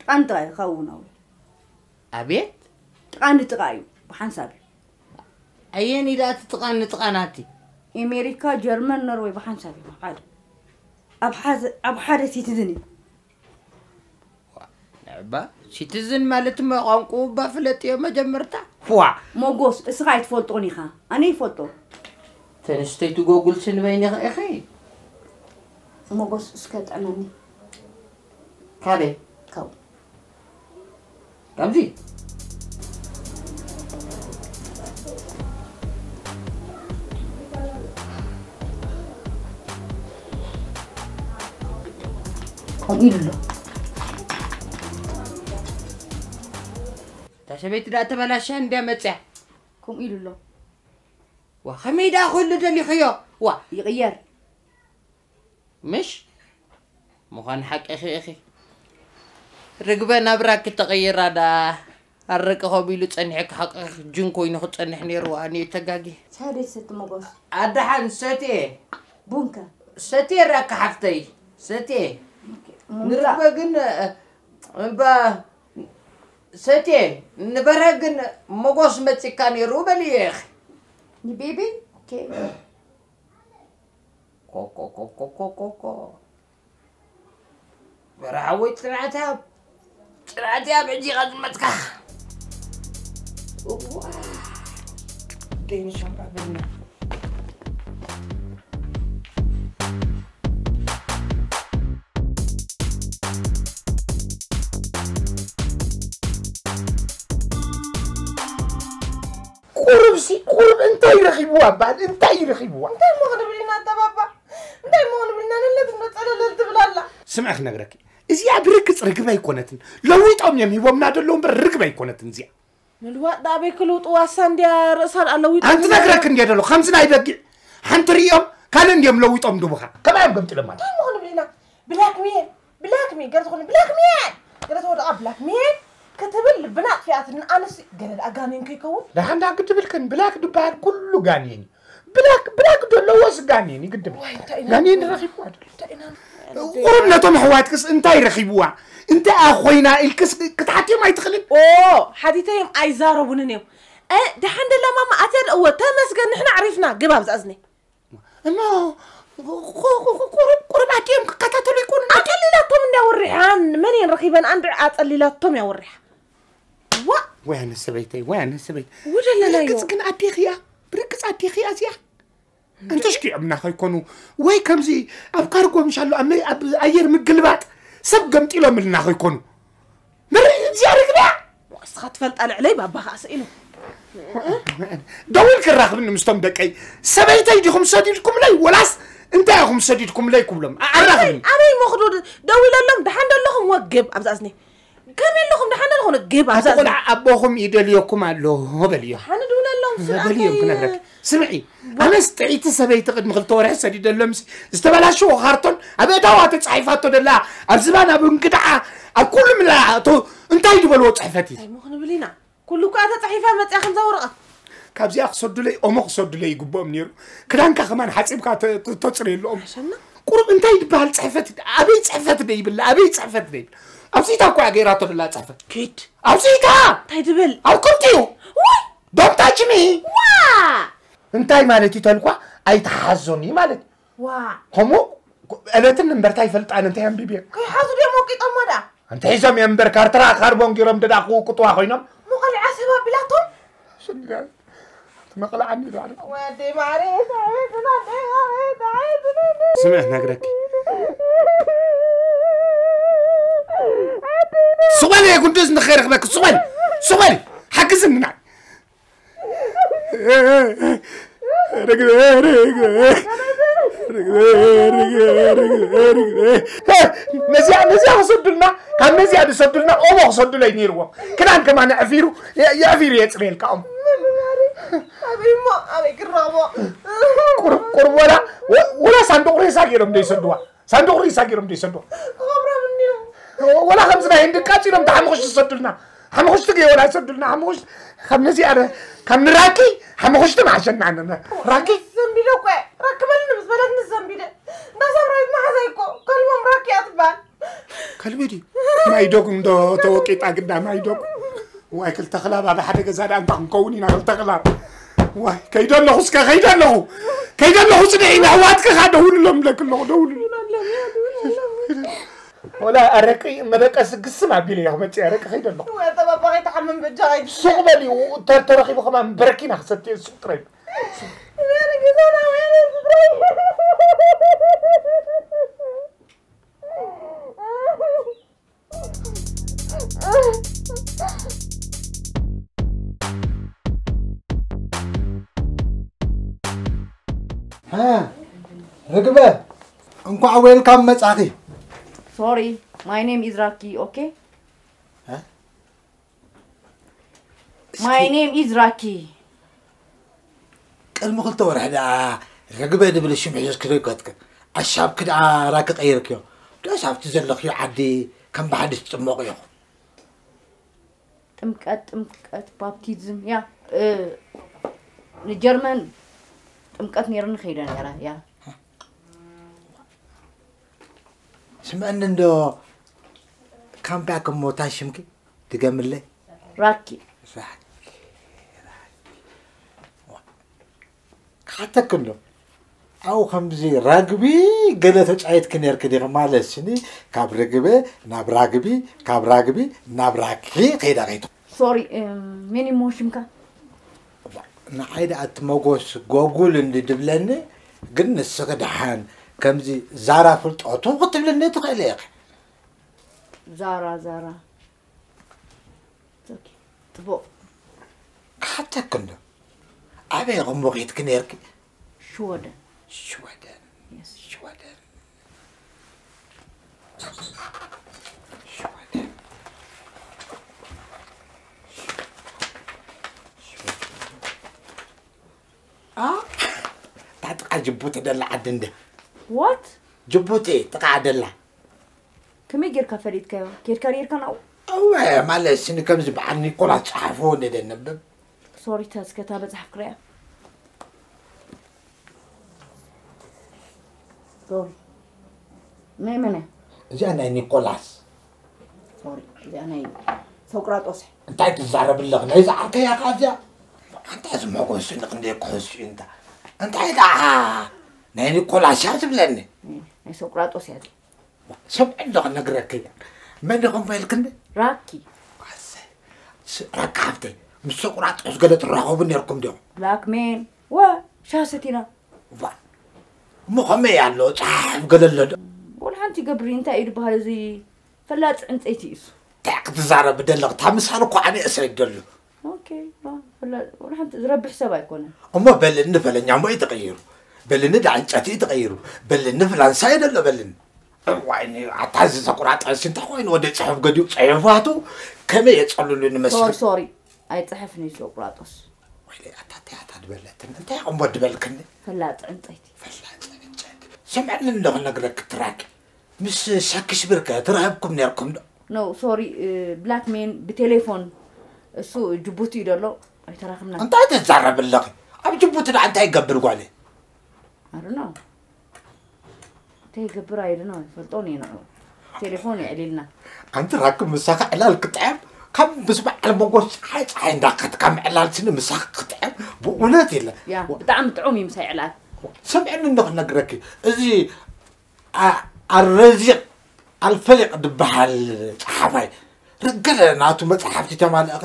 ጥቓ ንጥቓ እዩ ካብኡ ናብኡ። ኣቤት? ጥቓ ንጥቓ እዩ፣ ብሓንሳብ እዩ። ኣየን ኢዳ እቲ ጥቓ ንጥቓ ናቲ? ኣሜሪካ፣ ጀርመን፣ ኖርወይ ብሓንሳብ እዩ፣ ኣብ ሓደ። ኣብ ሓዘ-፣ ኣብ ሓደ ሲቲዝን እዩ። ንዕባ፣ ሲቲዝን ማለት እሞ ቋንቋኡ እባ ፍለጥዮ መጀመርታ። ዋ! ሞጎስ፣ እስኻ ኣይትፈልጦን ኢኻ። ኣነ ይፈልጦ። ተንስተይቲ ጎጉል ስንበይኒ ኢኺ። ሞጎስ፣ እስከ ጥዕመኒ። ካበይ? ካብኡ። ካብዚ? ከምኡ ኢሉ ኣሎ። እታ ሰበይቲ ደኣ ተበላሽያ እንድያ መጽያ። ከምኡ ኢሉ ኣሎ። ዋ፣ ከመይ ደኣ ክህሉ ደሊኽዮ? ዋ። ይቕየር። ምሽ? ምዃን ሓቅኺ ኢኺ። ርግበ ናብራኪ ተቐይራ ደኣ ኣረቂ ከቢሉ ጸኒሑ ክሓቅኽ ጅን ኮይኑ ክጸንሕ ነይሩ። ኣነ ተጋጊ። ሻሂ ዶ ትሰቲ ሞጎስ? ኣደሓን ሰትየ። ቡንከ? ሰትየ ራካ ሓፍተይ። ሰትየ። ኦኬ። ንርግበ ግን፣ እ፣ እባ ሰትየ፣ ንበርሀ ግን ሞጎስ መጺካ ነይሩ በልዮ ኢኺ። ንቤቢ? ኦኬ። ኮኮ፣ ኮኮ፣ ኮኮ፣ ኮኮ። በረሓወይ ጽንዓት ያብ፣ ጽንዓት ያብ፣ ሕጂ ኢኻ ዝመጽካ። እዋ፣ ደይኑ ሻምባ ብልና። ቁሩብሲ፣ ቁሩብ እንታይ ረኺብዋ እምበኣር? እንታይ ረኺብዋ? እንታይ እሞ ክንብል ኢና ኣታ ባባ? እንታይ እሞ ክንብል ኢና? ለለት እንዶ ጸለለል ትብል ኣላ። ስምዒ ክነግረኪ፣ እዚኣ ብርግጽ ርግብ ኣይኮነትን። ለዊጦም እዮም ሂቦምና ደለዉ እምበር ርግብ ኣይኮነትን እዚኣ። ምልዋጥ ደኣ ኣበይ ክልውጥዋ? እሳ እንድያ ርእሳ ደኣ ለዊጦም ኣንቲ ነግረክ እንድየ ደሎ፣ ከምዚ ናይ በጊዕ ሓንቲ ርእዮም ካልእ እንድዮም ለዊጦም ድቡኻ። ከማይ እዮም ገምጢሎም ማለት። እንታይ እሞ ክንብል ኢና? ብላክሜል፣ ብላክሜል፣ ገለ ዝኾነ ብላክሜል፣ ገለ ተወደቓ ብላክሜል ክትብል ልብና ኣጥፊኣትና። ኣነስ ገለ ደኣ ጋኔን ከይከውን። ደሓን ደኣ ግድብልክን፣ ብላክ ድበሃል ኩሉ ጋኔን እዩ። ብላክ፣ ብላክ ደለዎስ ጋኔን እዩ ግድብል። ዋይ፣ እንታይ ኢና ጋኔን ንብል? ረኺብዋ ዶ? እንታይ ኢና ንብል? ቁሩብ ነቶም ኣሕዋትክስ እንታይ ረኺብዋ? እንታይ እያ ኮይና ኢልክስ ክትሓትዮም ኣይትኽእልን? ኦ፣ ሓቲተዮም ኣይዛረቡንን እዮም። እ፣ ደሓን ደላ ማማ ኣትያ ዶ? እወ፣ ተመስገን፣ ንሕና ኣዕሪፍና። ግባ ኣብዛ እዝኒ። እሞ፣ ቁ-፣ ቁ-፣ ቁ-፣ ቁሩብ፣ ቁሩብ ኣዲኦም ክከታተሉ ይኮኑ። ኣጸሊላቶም እንድያ ወሪሓን፣ መን እየን ረኺበን? ኣንድዕ ኣጸሊላቶም እያ ወሪሓ። ዋ! ወይ ኣነ ሰበይተይ፣ ወይ ኣነ ሰበይተይ። ውደለናዮ። ብርግጽ ግን ኣዴኺ እያ። ብርግጽ ኣዴኺ እያ እዚኣ። እንተ ሽኪዖምና ከይኮኑ፣ ወይ ከምዚ ኣብ ካርጎ ምሻሎ ኣብ መ-፣ ኣብ ኣየር ምግልባጥ ሰብ ገምጢሎምልና ከይኮኑ። መረ-፣ እዚኣ ርግቢያ? እስኻ ትፈልጣ ልዕለይ ባባ ኸኣ ስኢኑ። ደዊል ክራኽብኒ ምስቶም ደቀይ፣ ሰበይተይ ዲኹም ሰዲድኩምለይ ወላስ እንታይ ኢኹም ሰዲድኩምለይ ክብሎም? ኣ-፣ ኣራኽብኒ። ኣበይ፣ ኣበይ መኽዱድ ደዊለሎም፣ ደሓን ደለኹም ወግብ ኣብዛ እዝኒ። ከመይ ኣለኹም? ደሓን ኣለኹም? ግብ ኣብዛ ኣቲ ቆልዓ፣ ኣቦኹም ይደልየኩም ኣሎ በልዮ። ሓኒ ድውለሎም፣ ስርዓት በልዮም ኣይ-፣ ክነግረክ። ስምዒ፣ ዋ። ኣነስ ጥዕይቲ ሰበይቲ ቅድሚ ክልተ ወርሒ ሰዲደሎምሲ፣ ዝተበላሸወ ካርቶን ኣብ እታዋ ተጻሒፋቶ ደላ፣ ኣብ ዝባን፣ ኣብ እንግድዓ፣ ኣብ ኩሉ ምላ፣ እቶ እንታይ ዝበልዎ ጽሕፈት እዩ? እንታይ ምኽንብል ኢና? ኩሉ እኳ ተጻሒፋ መጽያ ከምዛ ወረቐት። ካብዚኣ ክሰዱለይ፣ ኦሞ ክሰዱለይ ይግብኦም ነይሩ። ክዳንካ ከማን ሓጺብካ ተ-፣ ተ-፣ ተጽርየሉ ኦሞ። ሸና? ቁሩብ እንታይ ዝበሃል ጽሕፈት፣ ኣበይ ጽሕፈት ደይብላ፣ ኣበይ ጽሕፈት ደይብላ። ኣብዚታ እኮ እያ ገይራቶ ደላ ጽሕፈት። ኪድ። ኣብዚታ! እንታይ ትብል? ኣብ ክልቲኡ! ዋይ! Don't touch me! ዋ! እንታይ ማለት እዩ ተልኳ? ኣይትሓዞኒ ማለት። ዋ! ከምኡ ዕለትን እምበርታ ይፈልጣን እንታይ ኣንቢብዮ? ከይሓዙ ድዮም ወቂጦሞ ደኣ? እንተ ሒዞም እዮም እምበር ካርትራ ካርቦን ገይሮም ደዳ ክውቅጥዋ ኮይኖም። እሞ ቆልዓ ሰብ ኣቢላቶም? ስለ-፣ ትመቕልዓኒ ዶ ኣነ? ወደይ ማረይ፣ ሰበይትና ደይ ማረይ፣ ሰበይትና ደይ። ስምዕ ነግረኪ። ሱቕ በሊ፣ ጉንዱዝ ንኸይረኽበኪ፣ ሱቕ በሊ፣ ሱቕ በሊ፣ ሓግዝኒ ንዓይ። ርግበ፣ ርግበ፣ ርግበ፣ ርግበ፣ ርግበ፣ ርግበ። ነዚኣ፣ ነዚኣ ክሰዱልና፣ ካብ ነዚኣ ዝሰዱልና ኦሞ ክሰዱለይ ነይርዎም። ክዳን ከማን ኣዕፊሩ፣ የ-፣ የዕፊሩ የጽርየልካ ኦሞ። ኣበይ እሞ፣ ኣበይ ክረኽቦ? ቁሩብ፣ ቁሩብ ወላ፣ ወ-፣ ወላ ሳንዱቕ ሬሳ ገይሮም ዘይሰድዋ። ሳንዱቕ ሬሳ ገይሮም ዘይሰድዋ። ክቐብሮም እንድዮም። ወላ ከምዚ ናይ ህንዲ ቃጺሎም ብሓሙኽሽቲ ዝሰዱልና። ሓሙኽሽቲ ገይሮም ኣይሰዱልና። ሓሙኽሽቲ፣ ካብ ነዚኣ ረ-፣ ካብ ንራኪ ሓሙኽሽቲ መሓሸና ኣነ። ራኪ? ቢለ እኮ እየ። ረክበልኒ ምስ በለትኒ ዘንቢለ። እንዳ ሳምራዊት መሓዛይ እኮ ከልቦም ራኪ እያ ትበሃል። ከልቢ ድዩ? ማይ ዶግ እንዶ ተወቂጣ ግዳ ማይ ዶግ። ዋይ ክልተ ክላብ ኣብ ሓደ ገዛ ደኣ እንታይ ክንከውን ኢና ክልተ ክላብ። ዋይ ከይደ ኣለኹ እስከ ከይደ ኣለኹ። ከይደ ኣለኹ ጽንዒ ነሕዋትኪ ኻ ደውልሎም ብለኪ ኣለኹ ደውልሎም። ወላ ኣረቂ መደቀሲ ግስም ኣቢለ እየ ክመጽእ ኣረቂ ከይደ ኣለኹ። ወይ ኣጠባባቂ ተሓምም በጃ ከይድ። ሱቕ በል እዩ ተረኺቡ ከማን በረኪና ክሰትየ ሱቕ ጥራይ። ርግበ እንኳዕ ዌልካም መጻኺ። Sorry, my name is Raki, okay? My name is Raki. ቅድሚ ክልተ ወርሒ ደኣ ርግበ ድብል ሽም ሒዝኪ ዶ ይከትክ? ኣሻብኪ ደኣ ራኪ ቀይርክዮ። ዶስ ኣብቲ ዘለኽዮ ዓዲ ከም ብሓድሽ ትጥመቑ ኢኹም? ጥምቀት ጥምቀት ባፕቲዝም ያ እ፣ ንጀርመን ጥምቀት ነይሩኒ ከይደ ነይረ ያ። ስምዐኒ እንዶ ካምባክ እሞ እንታይ ሽምኪ? ድገምለይ። ራኪ። ክሓተኪ እንዶ ኣብኡ ከምዚ ራግቢ ገለ ተጫወትኪ ነርኪ ዲኺ ማለት ስኒ ካብ ርግበ ናብ ራግቢ ካብ ራግቢ ናብ ራኪ ከይዳ ከይቱ ሶሪ ሜን እሞ ሽምካ ንዓይ ደኣ እቲ መጎስ ጎጉል እንዲ ድብለኒ ግን ንስኺ ደሓን ከምዚ ዛራ ፍልጠቱ ክትብልኒ ትኽእሊ ኢኺ ዛራ ዛራ ጽቡቕ ክሓተኪ እንዶ ኣበይ ኢኹም ወቒትኪ ነርኪ ሽወደን ሽወደን Yes. ሽወደን ሽወደን ሽወደን ኣ እታ ጥቓ ጅቡቲ ደላ ዓዲ እንደ What? ጅቡቲ ጥቓ ደላ ከመይ ጌርካ ፈሊጥካዮ? ኬድካ ሪርካ ናው? እወ ማለት ስኒ ከምዚ በዓል ኒኮላስ ጸሓፎ እንደ ነብብ ሶሪ ተስከታ መጽሓፍ ክሪያ ሶሪ ናይ መን እያ? እዚኣ ናይ ኒኮላስ ሶሪ እዚኣ ናይ ሶቅራጦስ እያ። እንታይ ትዛረብ ኣለኽ? ናይ ዝዓርከያ ከ እዚኣ ኣንታ እዚ መጎስ ንቕንደይ ክሕሱ እዩ እንታ እንታይ ደኣ ናይ ኒኮላስ እያ ትብለኒ ናይ ሶቅራጦስ እያ እዚኣ። ሰብ ዕሎ ክነግረኪ እያ። መን ኢኹም በልክኒ? ራኪ። ዋሰ። ራኪ ሃብተይ ምስ ሶቅራጦስ ገለ ትራኸቡ ነርኩም ዲኹም? ብላክ ሜን ወ ሻሂ ሰቲና። ዋ እሞ ከመይ ኣሎ ጻሕፍ ገለ ኣሎ ዶ? ወላ ሓንቲ ይገብር እንታይ እዩ ዝበሃል እዚ ፈላጥ ዕንፀይቲ እዩ እሱ። እንታይ ክትዛረቢ ደለኽ? እታ ምሳል እኮ ኣነ እሰይ ደሉ። ኦኬ፣ ዋ፣ ወላ፣ ወላ ሓንቲ ዝረብሕ ሰብ ኣይኮነን። እሞ በልኒ ፈለኛ እሞ እዩ ተቐይሩ። በልኒ ዳዕንጨት እዩ ተቐይሩ። በልኒ ፍላንሳ እዩ ደሎ በልኒ። እዋይ፣ ኣታ እዚ ዘቁራጠ እሲ እንታይ ኮይኑ ወደ ጽሑፍ ገዲኡ ጽሑፋቱ ከመይ የጸልሉ ንመስል። ሶሪ፣ ሶሪ፣ ኣይጽሕፍን እዩ ዘቁራጦስ። ወይለይ፣ ኣታ እንታይ ኣታ ድበለትን? እንታይ እሞ ድበልክኒ? ፈላጥ ዕንጸይቲ። ፈላጥ ዕንጸይቲ። ስምዕኒ እንዶ ክነግረክ ትራክ። ምስ ሻክስብር ከ ተራኸብኩም ነርኩም ዶ? No, sorry, ብላክ ሜን ብቴሌፎን እሱ ጅቡቲ እዩ ደሎ ኣይተራኽብና። እንታይ ትዛረብ ኣለኺ? ኣብ ጅቡቲ ደኣ እንታይ ይገብር ጓለይ? I don't know. እንታይ ይገብር I don't know. ይፈልጦን እየ ንዑ። ቴሌፎን የዕሊልና። ኣንቲ ራክብ ምሳኻ ዕላል ክጥዕም ካብ ምስ በዓል መጎስ ፀሓይ ፀሓይ እንዳኸድካ ምዕላል ስኒ ምሳኻ ክጥዕም ብእውነት የለን። ያ ብጣዕሚ ጥዑም እዩ ምሳይ ዕላል። ስምዕኒ እንዶ ክነግረኪ እዚ ኣረዚቕ ኣልፈሊቕ ድበሃል ጸሓፋይ ርገለ ናቱ መጽሓፍቲ ተማልእኸ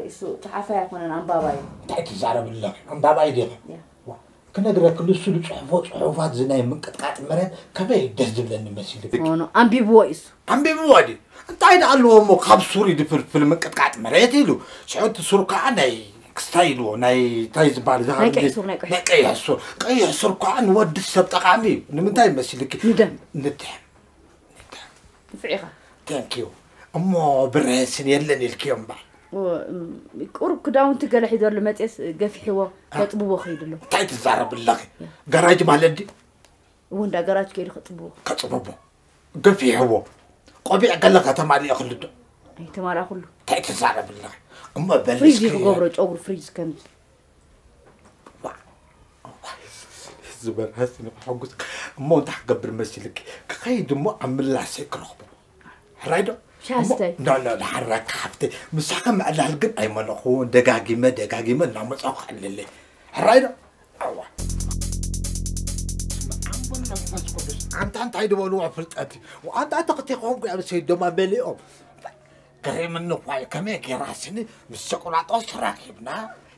እሱ ጸሓፋይ ኣይኮነን ኣንባባይ እንታይ ትዛረብ ኣለኺ ኣንባባይ ዲኺ ክነግረኪ ንሱ ዝጽሕፎ ጽሑፋት እዚ ናይ ምንቅጥቃጥ መሬት ከመይ ደስ ዝብለኒ መሲሉ ኣንቢብዎ እዩ ኣንቢብዎ ድዩ እንታይ ደኣ ኣለዎ እሞ ካብ ሱር ይድፍልፍል ምንቅጥቃጥ መሬት ኢሉ ሽዑ እቲ ሱር ከዓ ናይ ክስታይ ኢልዎ ናይ እንታይ ዝበሃል እዛ ናይ ቀይሕ ሱር ናይ ቀይሕ ናይ ቀይሕ ሱር ቀይሕ ሱር ከዓ ንወዲ ሰብ ጠቃሚ እዩ ንምንታይ መሲልኪ ንደም ንደም ንፍዒኻ thank you እሞ ብረስን የለን ኢልክዮ እምበር ቁሩብ ክዳውንቲ ገለ ሒዘሉ መፅየስ ገፊሕዎ ከፅብዎ ከይዱ ኣሎ እንታይ ትዛረብ ኣለኺ ገራጅ ማለት ድዩ እወ እንዳ ገራጅ ከይዱ ከፅብዎ ከፅብዎ ገፊሕዎ ቆቢዕ ገለ ከተማልኦ ክልዶ ኣይተማልኣ ኩሉ እንታይ ትዛረብ ኣለኺ እሞ በሊ ፍሪዝ እስኪ ክገብሮ ጨጉሪ ፍሪዝ ከምዚ ዝበርሀስ ንክሕጉስ እሞ እንታይ ክገብር መሲልኪ? ክኸይድ እሞ ኣብ ምላሰይ ክረኽቦ። ሕራይ ዶ? ሻስተይ። እሞ፣ ኖ፣ ኖ፣ ሓራካ ሓፍተይ። ምሳኻ ምዕላል ግን ኣይመለኹ። ደጋጊመ፣ ደጋጊመ እናመጻኹ ክዕልለይ። ሕራይ ዶ? ኣዋ። ኣንታ እንታይ ዝበልዎ ፍልጠት እዩ? ኣንታ ተኽቲ ኾንኩ ኣብ ሰይዶማ መሊኦም። ገሪምኒ እኳ እዩ፣ ከመይ ጌራ ስኒ ምስ ሸቁላጦስ ተራኪብና፣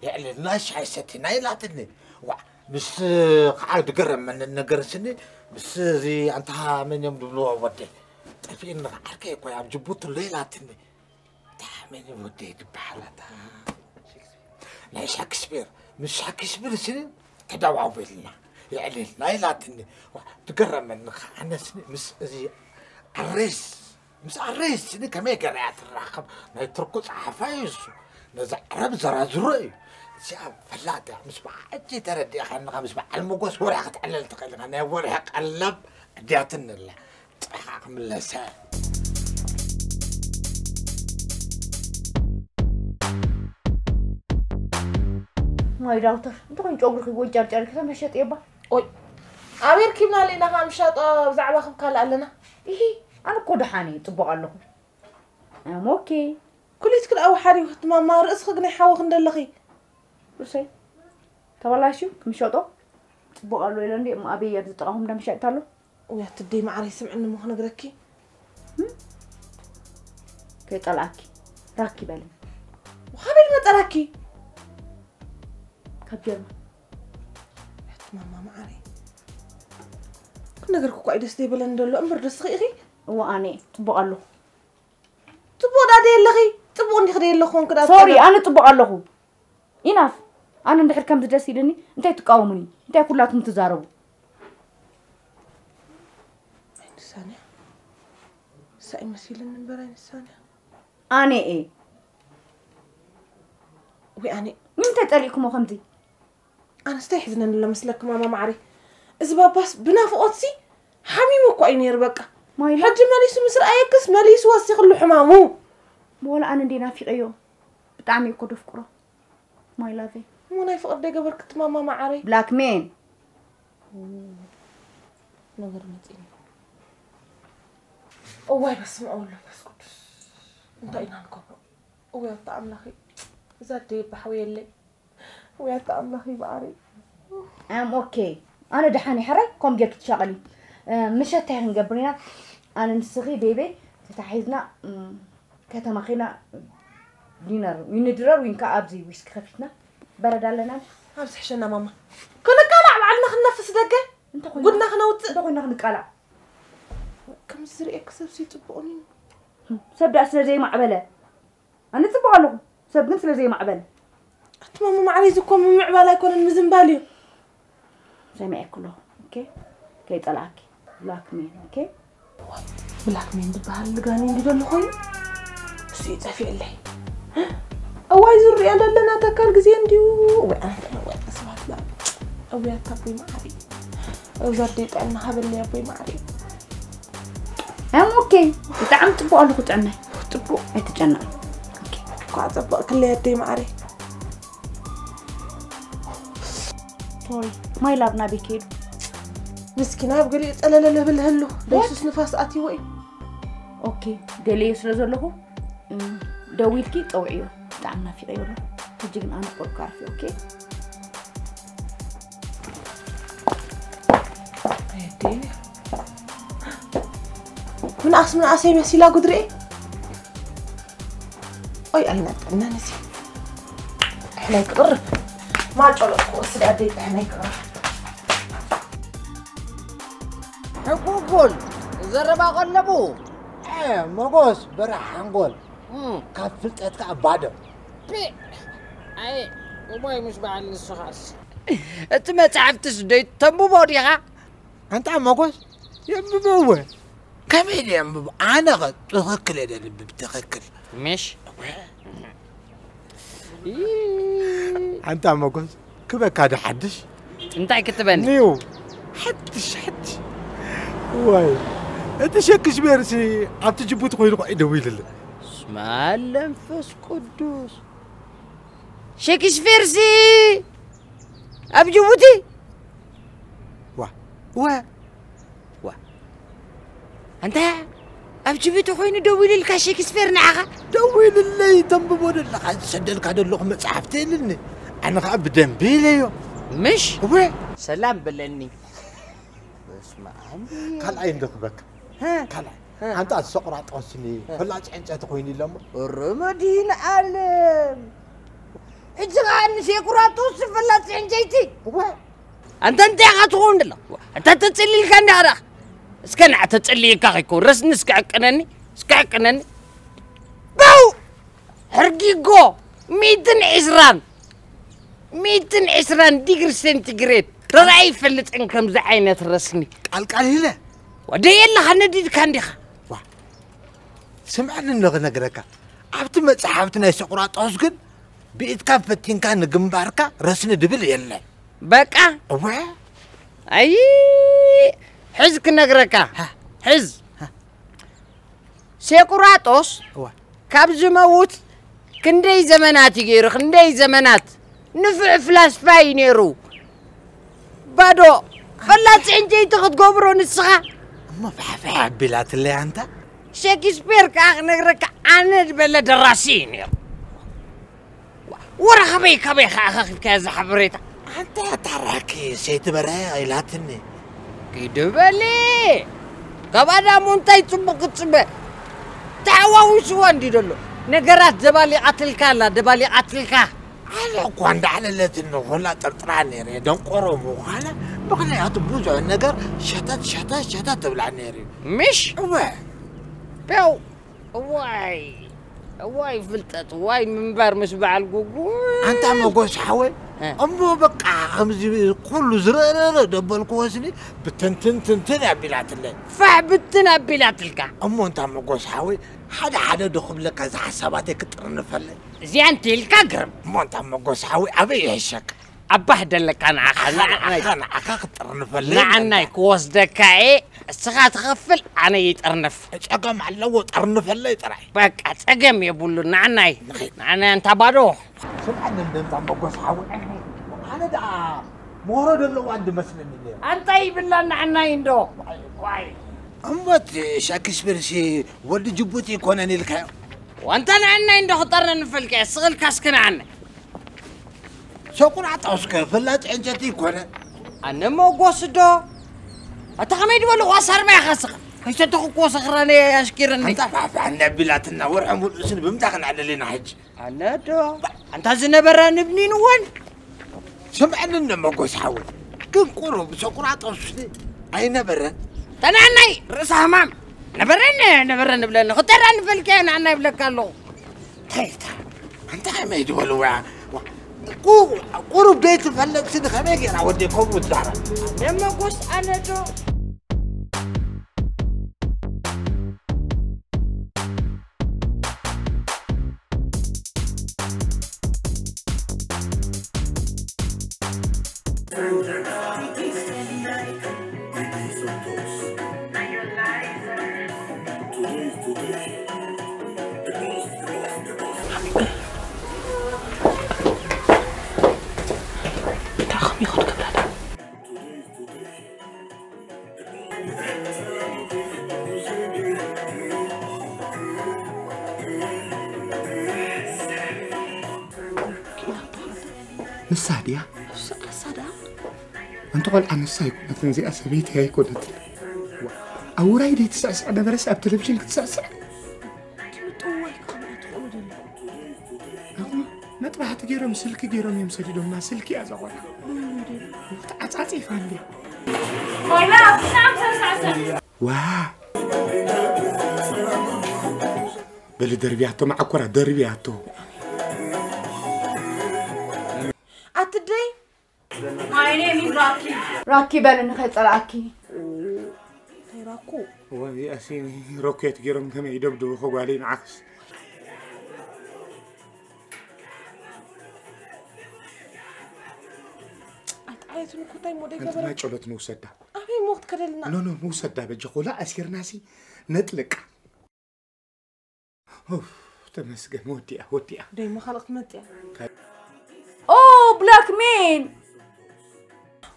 የዕልልና ሻይ ሰቲና ኢላትኒ። ዋ፣ ምስ ከዓ ዝገረመኒ ነገር ስኒ፣ ምስ እዚ ኣንታ መን እዮም ዝብልዎ ወደይ? ጠፊእኒ፣ ዓርከይ እኮ እዩ ኣብ ጅቡቲ ኣሎ ኢላትኒ። እታ መን እዩ ወደይ ዝበሃል ኣታ? ናይ ሻክስፒር፣ ምስ ሻክስፒር ስኒ ተደዋዊልና፣ የዕልልና ኢላትኒ። ዋ፣ ዝገረመኒ ከዓ ኣነ ስኒ ምስ እዚ ኣሬስ ምስ ኣረይስኒ ከመይ ገይራ እያ ትራኸብ? ናይ ትርኩ ጸሓፋይ እዩ እሱ። ነዚ ዓረብ ዘራዝሮ እዩ። እዚኣ ፈላጥ እያ። ምስ በዓል ሕጂ ተረዲእኻኒ፣ ምስ በዓል መጎስ ወርሒ ክትዕለል ትኽእል ኢኻ። ናይ ወርሒ ቀለብ ኣድያትኒ ኣላ። ጥኻ ክምለሰ። ማይ ዳውተር፣ እንተኾይኑ ጨጉርኺ ወንጨርጨር ኢልኪ ተመሸጥ የባ። ኦይ፣ ኣበይ ርኪብና ኣለና? ካብ ምሻጦ ብዛዕባ ክብ ካልእ ኣለና። ኢሂ፣ ኣነ እኮ ደሓን እየ፣ ጽቡቕ ኣለኹ። ኣም ኦኬ። ኩሊትኪ ደኣ ወሓዲ ክትማማ፣ ርእስኺ ግን ይሓወኽ እንደለኺ። ርእሰይ ተበላሽዩ ክምሸጦ ጽቡቕ ኣሎ ኢለ እንዲ፣ እሞ ኣበይ እየ ኣብዚ ጥቓኹም ደምሸጥ ኣሎ? ውያት ደይ መዓረይ፣ ስምዕኒ እሞ ክነግረኪ። እም? ከይጸልኣኪ ራኪ በሊ። ወሓበይ መጸራኪ። ካብ ጀርመን። ውያት ማማ መዓረይ። ክነግርኪ እኳ እዩ ደስ ዘይበለኒ ዘሎ፣ እምበር ደስ ኺ ኢኺ? እወ ኣነ ጽቡቕ ኣለኹ። ጽቡቕ ደኣ ደየለኺ? ጽቡቕ እንዲኺ ደየለኹ ኮንክ ደኣ ሶሪ፣ ትጸገም። ኣነ ጽቡቕ ኣለኹ። ኢናፍ። ኣነ እንድሕር ከምዚ ደስ ኢልኒ፣ እንታይ ትቃወሙኒ? እንታይ ኩላትኩም ትዛረቡ? ኣይንሳንያ። ሳይ መሲልኒ እምበር ኣይንሳንያ። ኣነ እየ። ወይ ኣነ። ንምንታይ ጸሊእኩሞ ከምዚ? ኣነስ እንታይ ይሕዝነኒ ኣሎ መስለኪ ማማ ማዕረይ? እዚ ባባስ ብናፍቖትሲ ሓሚሙ እኳ እዩ ነይሩ በቃ። ማይላ? ሕጂ መሊሱ ምስ ረኣየክስ መሊሱ ወሲኽሉ ሕማሙ። ወላ ኣነ እንዴ ናፊቐዮ። ብጣዕሚ እኮ ደፍቅሮ። ማይ ላቨይ። እሞ ናይ ፍቕሪ ደይ ገበርክቲ ማማ ማዓረይ? ብላክ ሜን። ነገር መፂኒ። እዋይ በስመ ኣብ ወወልድ ወመንፈስ ቅዱስ። እንታይ ኢና ንገብሮ? እውይ ኣታ ኣምላኸይ። እዛ ኣደይ ባሕወየለይ። ወይ ኣታ ኣምላኽ ይበኣሪ። ኣም ኦኬ። ኣነ ደሓን እየ። ሕራይ ከም ጌርኪ ትሻቐሊ። እ፣ ምሸት እንታይ ክንገብር ኢና? ኣነ ንስኺ ቤቤ ተታሒዝና፣ እም፣ ከተማ ኸይና ዲነር፣ ዊን ድረር፣ ዊን ከኣ ኣብዚ ዊስኪ ከፊትና በረድ ኣለና። ኣብዚ ሕሸና ማማ። ክንቃላዕ ባዕልና ክንነፍስ ደገ? እንተ ኮይና ጉድና ክነውጽእ። እንተ ኮይና ክንቃላዕ። ከምዚ ዝርእየኪ ሰብሲ ጽቡቕን እዩ። ሰብ ደኣ ስለ ዘይማዕበለ። ኣነ ጽቡቕ ኣለኹ፣ ሰብ ግን ስለ ዘይማዕበል። ኣቲ ማማ ማዕረይ፣ እዚ እኮ ምምዕባል ኣይኮነን፣ ምዝንባል እዩ። ሰሚዐኪ ኣለኹ፣ ኦኬ? ከይጸላእኪ፣ ብላክ ሜን፣ ኦኬ? ብላክ ሜን ዝበሃል ልጋኔ እንዲ ዘሎ ኮይኑ፣ እሱ እዩ ጠፊእለይ። እዋይ፣ ዝርያ ዘለና ተካል ግዜ እንዲዩ። እዋይ፣ ኣነ፣ እዋይ፣ ሰባት ላ-፣ እዋይ፣ ኣታ ኣቦይ ማዕረይ። እዛ ኣደይ ጥዕና ሃበለይ ኣቦይ ማዕረይ። ኣም ኦኬ። ብጣዕሚ ጽቡቕ ኣለኹ ጥዕናይ። ጽቡቕ። ኣይትጨነቕ። ኦኬ። እኳ ጸበቕክለይ ኣደይ ማዕረይ። ሶሪ። ማይ ላቭ ናበይ ከይዱ? ምስኪና ኣብ ገሊኡ ጸለለ ልብል ህሉ። ደይሱስ ንፋስ ኣትይዎ እዩ። ኦኬ። ገሊኡ ስለ ዘለኹ፣ እም፣ ደዊልኪ ጸውዕዮ። ብጣዕሚ ናፊቐዮ ኣለኹ። ሕጂ ግን ኣነ ቁሩብ ክዓርፍ እየ፣ ኦኬ? ኣየደይ። ምንኣስ ምንኣሰይ መሲላ ጉድሬ። ኦይ፣ ኣልመጠናን እዚ። ጥሕናይ ክቕርብ። ማጮሎ እኮ ስለ ኣደይ ጥሕናይ ክቕርብ። ሕጉጉል ዘረባ ቀለቡ። እ፣ መጎስ በራሕ ሓንጎል። እም። ካብ ፍልጠትካ ባዶ። ፒ! ኣየ፣ እሞይ ምስ በዓል ንስኻስ። እቲ መጽሓፍትስ ደይተንብቦ ዲኻ? ኣንታ መጎስ፣ የንብበ እወ። ከመይ ኢለ የንብቦ? ኣነ ኸ ትኽክል እየ ደንብብ፣ ትኽክል። ምሽ? ኣንታ መጎስ፣ ክበካ ዶ ሓድሽ? እንታይ ክትበኒ? ኒው። ሓድሽ፣ ሓድሽ። ዋይ፣ እቲ ሸክስፔርሲ ኣብቲ ጅቡቲ ኮይኑ እኮ እዩ ደዊሉለይ። ስማ ለንፈስ ቅዱስ። ሸክስፔርሲ ኣብ ጅቡቲ? ወ ዋ ኣንታ ኣብ ጅቡቲ ኮይኑ ደዊልልካ ሸክስፔር ንዓኻ ደዊልለይ ተንብቦ ዘለኻ ዝሰደልካ ዘለኹ መጽሓፍቲ የልኒ ኣነ ኸዓ ብደንቢ ኢለዮ ምሽ ወ ሰላም በለኒ በስመ ኣብ ካልኣይ እንረኽበካ ካልኣይ ኣንታ ሰቁራጦስኒ ፈላጭ ዕንጨቲ ኮይኑ ኢሎሞ ርመዲን ኣለም ሕጂ ኸዓ ንሴቁራጦስ ፈላጭ ዕንጨይቲ ወ ኣንተ እንታይ ኢኻ ትኸውን ደሎ ኣንተ ተጽሊልካ እንዳ ኸዳ እስከ ንዓ ተጽልየካ ኸይኮ ረስኒ እስከ ዕቅነኒ እስከ ዕቅነኒ በው ሕርጊጎ ሚትን ዕስራን ሚትን ዕስራን ዲግሪ ሴንቲግሬድ ረኣ ይፈልጥን ከምዚ ዓይነት ረስኒ ቃልቃል ኢለ ወደይ የለኻ ነዲድካ እንዲኻ ስምዐኒ እንዶ ክነግረካ ኣብቲ መፅሓፍቲ ናይ ሰቁራጦስ ግን ብኢድካ ፈቲንካ ንግንባርካ ረስኒ ድብል የለን በቃ እወ ኣይ ሕዝ ክነግረካ ሕዝ ሴቁራጦስ ካብ ዝመውት ክንደይ ዘመናት እዩ ገይሩ ክንደይ ዘመናት ንፍዕ ፍላስፋ እዩ ነይሩ ባዶ ፈላፂ ዕንጨይቲ ክትገብሮ ንስኻ እሞ ፋሕፋሕ ኣቢላትለይ ኣንታ ሸክስፔር ከዓ ክነግረካ ኣነ ዝበለ ደራሲ እዩ ነይሩ ወረ ኸበይ ከበይ ኸዓ ኸኺብካዮ እዚ ሓበሬታ ኣንታ ታራኪ ሰይትበረ ኢላትኒ ግድበሊ ካብ ኣዳሙ እንታይ ፅቡቅ ክትፅበ ተሓዋዊስዋ እንዲ ደሎ ነገራት ደባሊቃትልካ ኣላ ደባሊቃትልካ ኣነ እኳ እንዳዕለለትኒ ኩላ ጥርጥራ ነይረ ደንቆሮ ምዃነ ምኽንያቱ ብዙሕ ነገር ሸተት ሸተት ሸተት ትብላ ነይሩ ምሽ እወ ፔው እዋይ እዋይ ፍልጠት እዋይ ምንባር ምስ በዓል ጉጉ ኣንታ መጎስ ሓወይ እሞ በቃ ከምዚ ኩሉ ዝረረረ ደበልኩ ወስኒ ብትንትን ትንትን ኣቢላትለይ ፋሕ ብትን ኣቢላትልካ እሞ እንታ መጎስ ሓወይ ሓደ ሓደ ዶ ክብለካ እዚ ሓሳባተይ ክጥርንፈለይ እዚኣ እንተ ኢልካ ግርም እሞ እንታ መጎስ ሓወይ ኣበይ ይሕሸካ ኣባህ ደለካ ንዓኻ ንዓኻ ንዓኻ ክትጥርንፈለይ ንዓናይ ክወስደካ እየ እስኻ ትኸፍል ኣነ ይጥርንፍ ጸገም ኣለዎ ጠርንፈለይ ጥራይ በቃ ጸገም የብሉ ንዓናይ ንዓናይ ኣንታ ባዶ ስምዓኒ እንደንታ መጎስ ሓዊ ኣነ ደኣ ሞሮ ዘለዋ እንድመስለኒ ነይሩ ኣንታይ ይብላ ንዓናይ እንዶ ዋይ እሞት ሻክስፒር ሲ ወዲ ጅቡቲ ይኮነን ኢልካዮ ዋንታ ንዓናይ እንዶ ክጠርነ ንፈልከ ስቕልካ እስከ ንዓናይ ሸቁራጣ እስከ ፈላጭ ዕንጨቲ ይኮነ ኣነ መጎስ ዶ ኣታ ከመይ ድበሉ ኳሳር ማይ ካስኻ ከይሰተኹ እኮ ሰኽራነ ኣሽኪረኒ ኣንታ ፋሕፋሕ እንዳቢላትና ወርሒ ሙሉእ ስኒ ብምንታይ ክነዕልል ኢና ሕጂ ኣነ ዶ ኣንታ ዝነበረ ንብኒንወን ስምዐኒ እነ መጎስ ሓወይ ግን ቁሩብ ሸቁራጣ እስኒ ኣይነበረን ተናናይ ርእሳ ህማም ነበረን ነበረን ንብለኒ ክተራ ንፈልከ ንዓና ይብለካ ኣለኹ እንታይ ኢልካ ኣንታ ከመይ ዝበልዋ ቁሩብ ደይ ትፈለጥ ስኒ ከመይ ገይራ ወደይ ከምኡ ትዛረብ የመጎስ ኣነ ዶ ንሳ ድያ ንሳ ድያ ኣንቲ ቆልዓ ንሳ ኣይኮነትን እዚኣ ሰበይቲ ኣይኮነትን ኣብ ውራይ ደይ ትስዕስዕ ነበረስ ኣብ ቴሌቪዥን ክትስዕስዕ ትምጥዋ ይከምኡ ትኽእሉ ደሎ መጥባሕቲ ገይሮም ስልኪ ገይሮም እዮም ሰዲዶምና ስልኪ እያ ዘኾና ተዓፃፂፋ እንዲ ኮይና ብጣዕሚ ተሳዕሰዕ ዋ በሊ ደርብያቶ መዓኮራ ደርብያቶ ኣትደይ My name is Rocky. ራኪ በልኒ ከይፀላኣኪ። ራኩ ወይ ኣሲ ሮኬት ገይሮም ከመይ ይደብድቡ ከጓለይ ንዓክስ ኣይጣየትን እኮ እንታይ ሞ ደይገበረ ጨሎት ንውሰዳ ኣበይ ሞት ከደልና ኖ ኖ ንውሰዳ በጃ ኮላ ኣሲርናሲ ነጥልቃ ተመስገን ወዲያ ወዲያ ደይማ ካልእ ክትመፅያ ኦ ብላክ ሜን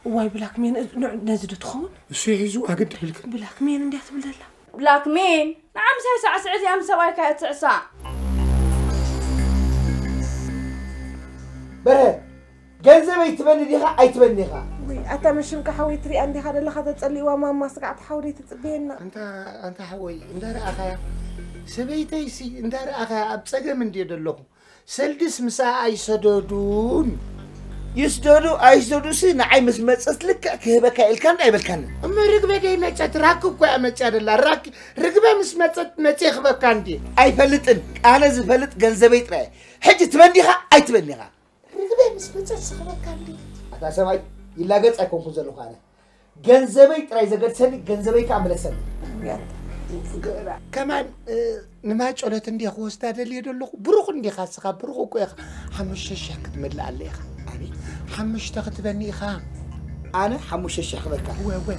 እዋይ ብላክ ሜን፣ እ- ን- ነዚ ዶ ትኸውን? እሱ ሒዙ ኣገድ ይብልክ። ብላክ ሜን እንዲያ ትብል ዘላ። ብላክ ሜን ንዓምሳይ ሳዕስዒ እዚኣ ምስ ሰብኣይካ እያ ትስዕሳ። በርሀ፣ ገንዘበይ ትበኒ ዲኻ ኣይትበኒ ኢኻ? ወይ ኣታ መሽምካ ሓወይ ትሪኣ እንዲኻ ዘለኻ ተጸሊእዋ ማማ ስጋዕቲ ሓወደይ ትጽበየና። ኣንታ ኣንታ ሓወይ እንዳ ረኣኻያ ሰበይተይሲ እንዳ ረኣኻያ ኣብ ጸገም እንድየ ዘለኹ። ሰልድስ ምሳ ኣይሰደዱን። ይስደዱ ኣይስደዱሲ ንዓይ ምስ መጸት ልክዕ ክህበካ ኢልካ እንዳ ኣይበልካኒ። እሞ ርግበ ደይ መጸት ራኪ እኮ እያ መጽያ ደላ። ራኪ ርግበ ምስ መጸት መጽየ ክበካ እንድየ። ኣይፈልጥን። ኣነ ዝፈልጥ ገንዘበይ ጥራይ። ሕጂ ትበኒ ኢኻ ኣይትበኒ ኢኻ? ርግበ ምስ መጸት ስኽበካ እንድየ። ኣታ ሰብኣይ ይላገጽ ኣይኮንኩን ዘለኹ ኣነ። ገንዘበይ ጥራይ ዘገድሰኒ፣ ገንዘበይ ከኣ ምለሰኒ። ከማን እ፣ ንማይ ጨሎት እንድየ ክወስዳ ደልየ ደለኹ። ብሩኽ እንዲኻ እስኻ፣ ብሩኽ እኮ ኢኻ። ሓሙሽተ ሽሕ ክትምልኣለ ኢኻ። ኣቤት፣ ሓሙሽተ ክትበኒ ኢኻ። ኣነ ሓሙሽተ ሽሕ ክበካ። ወ ወ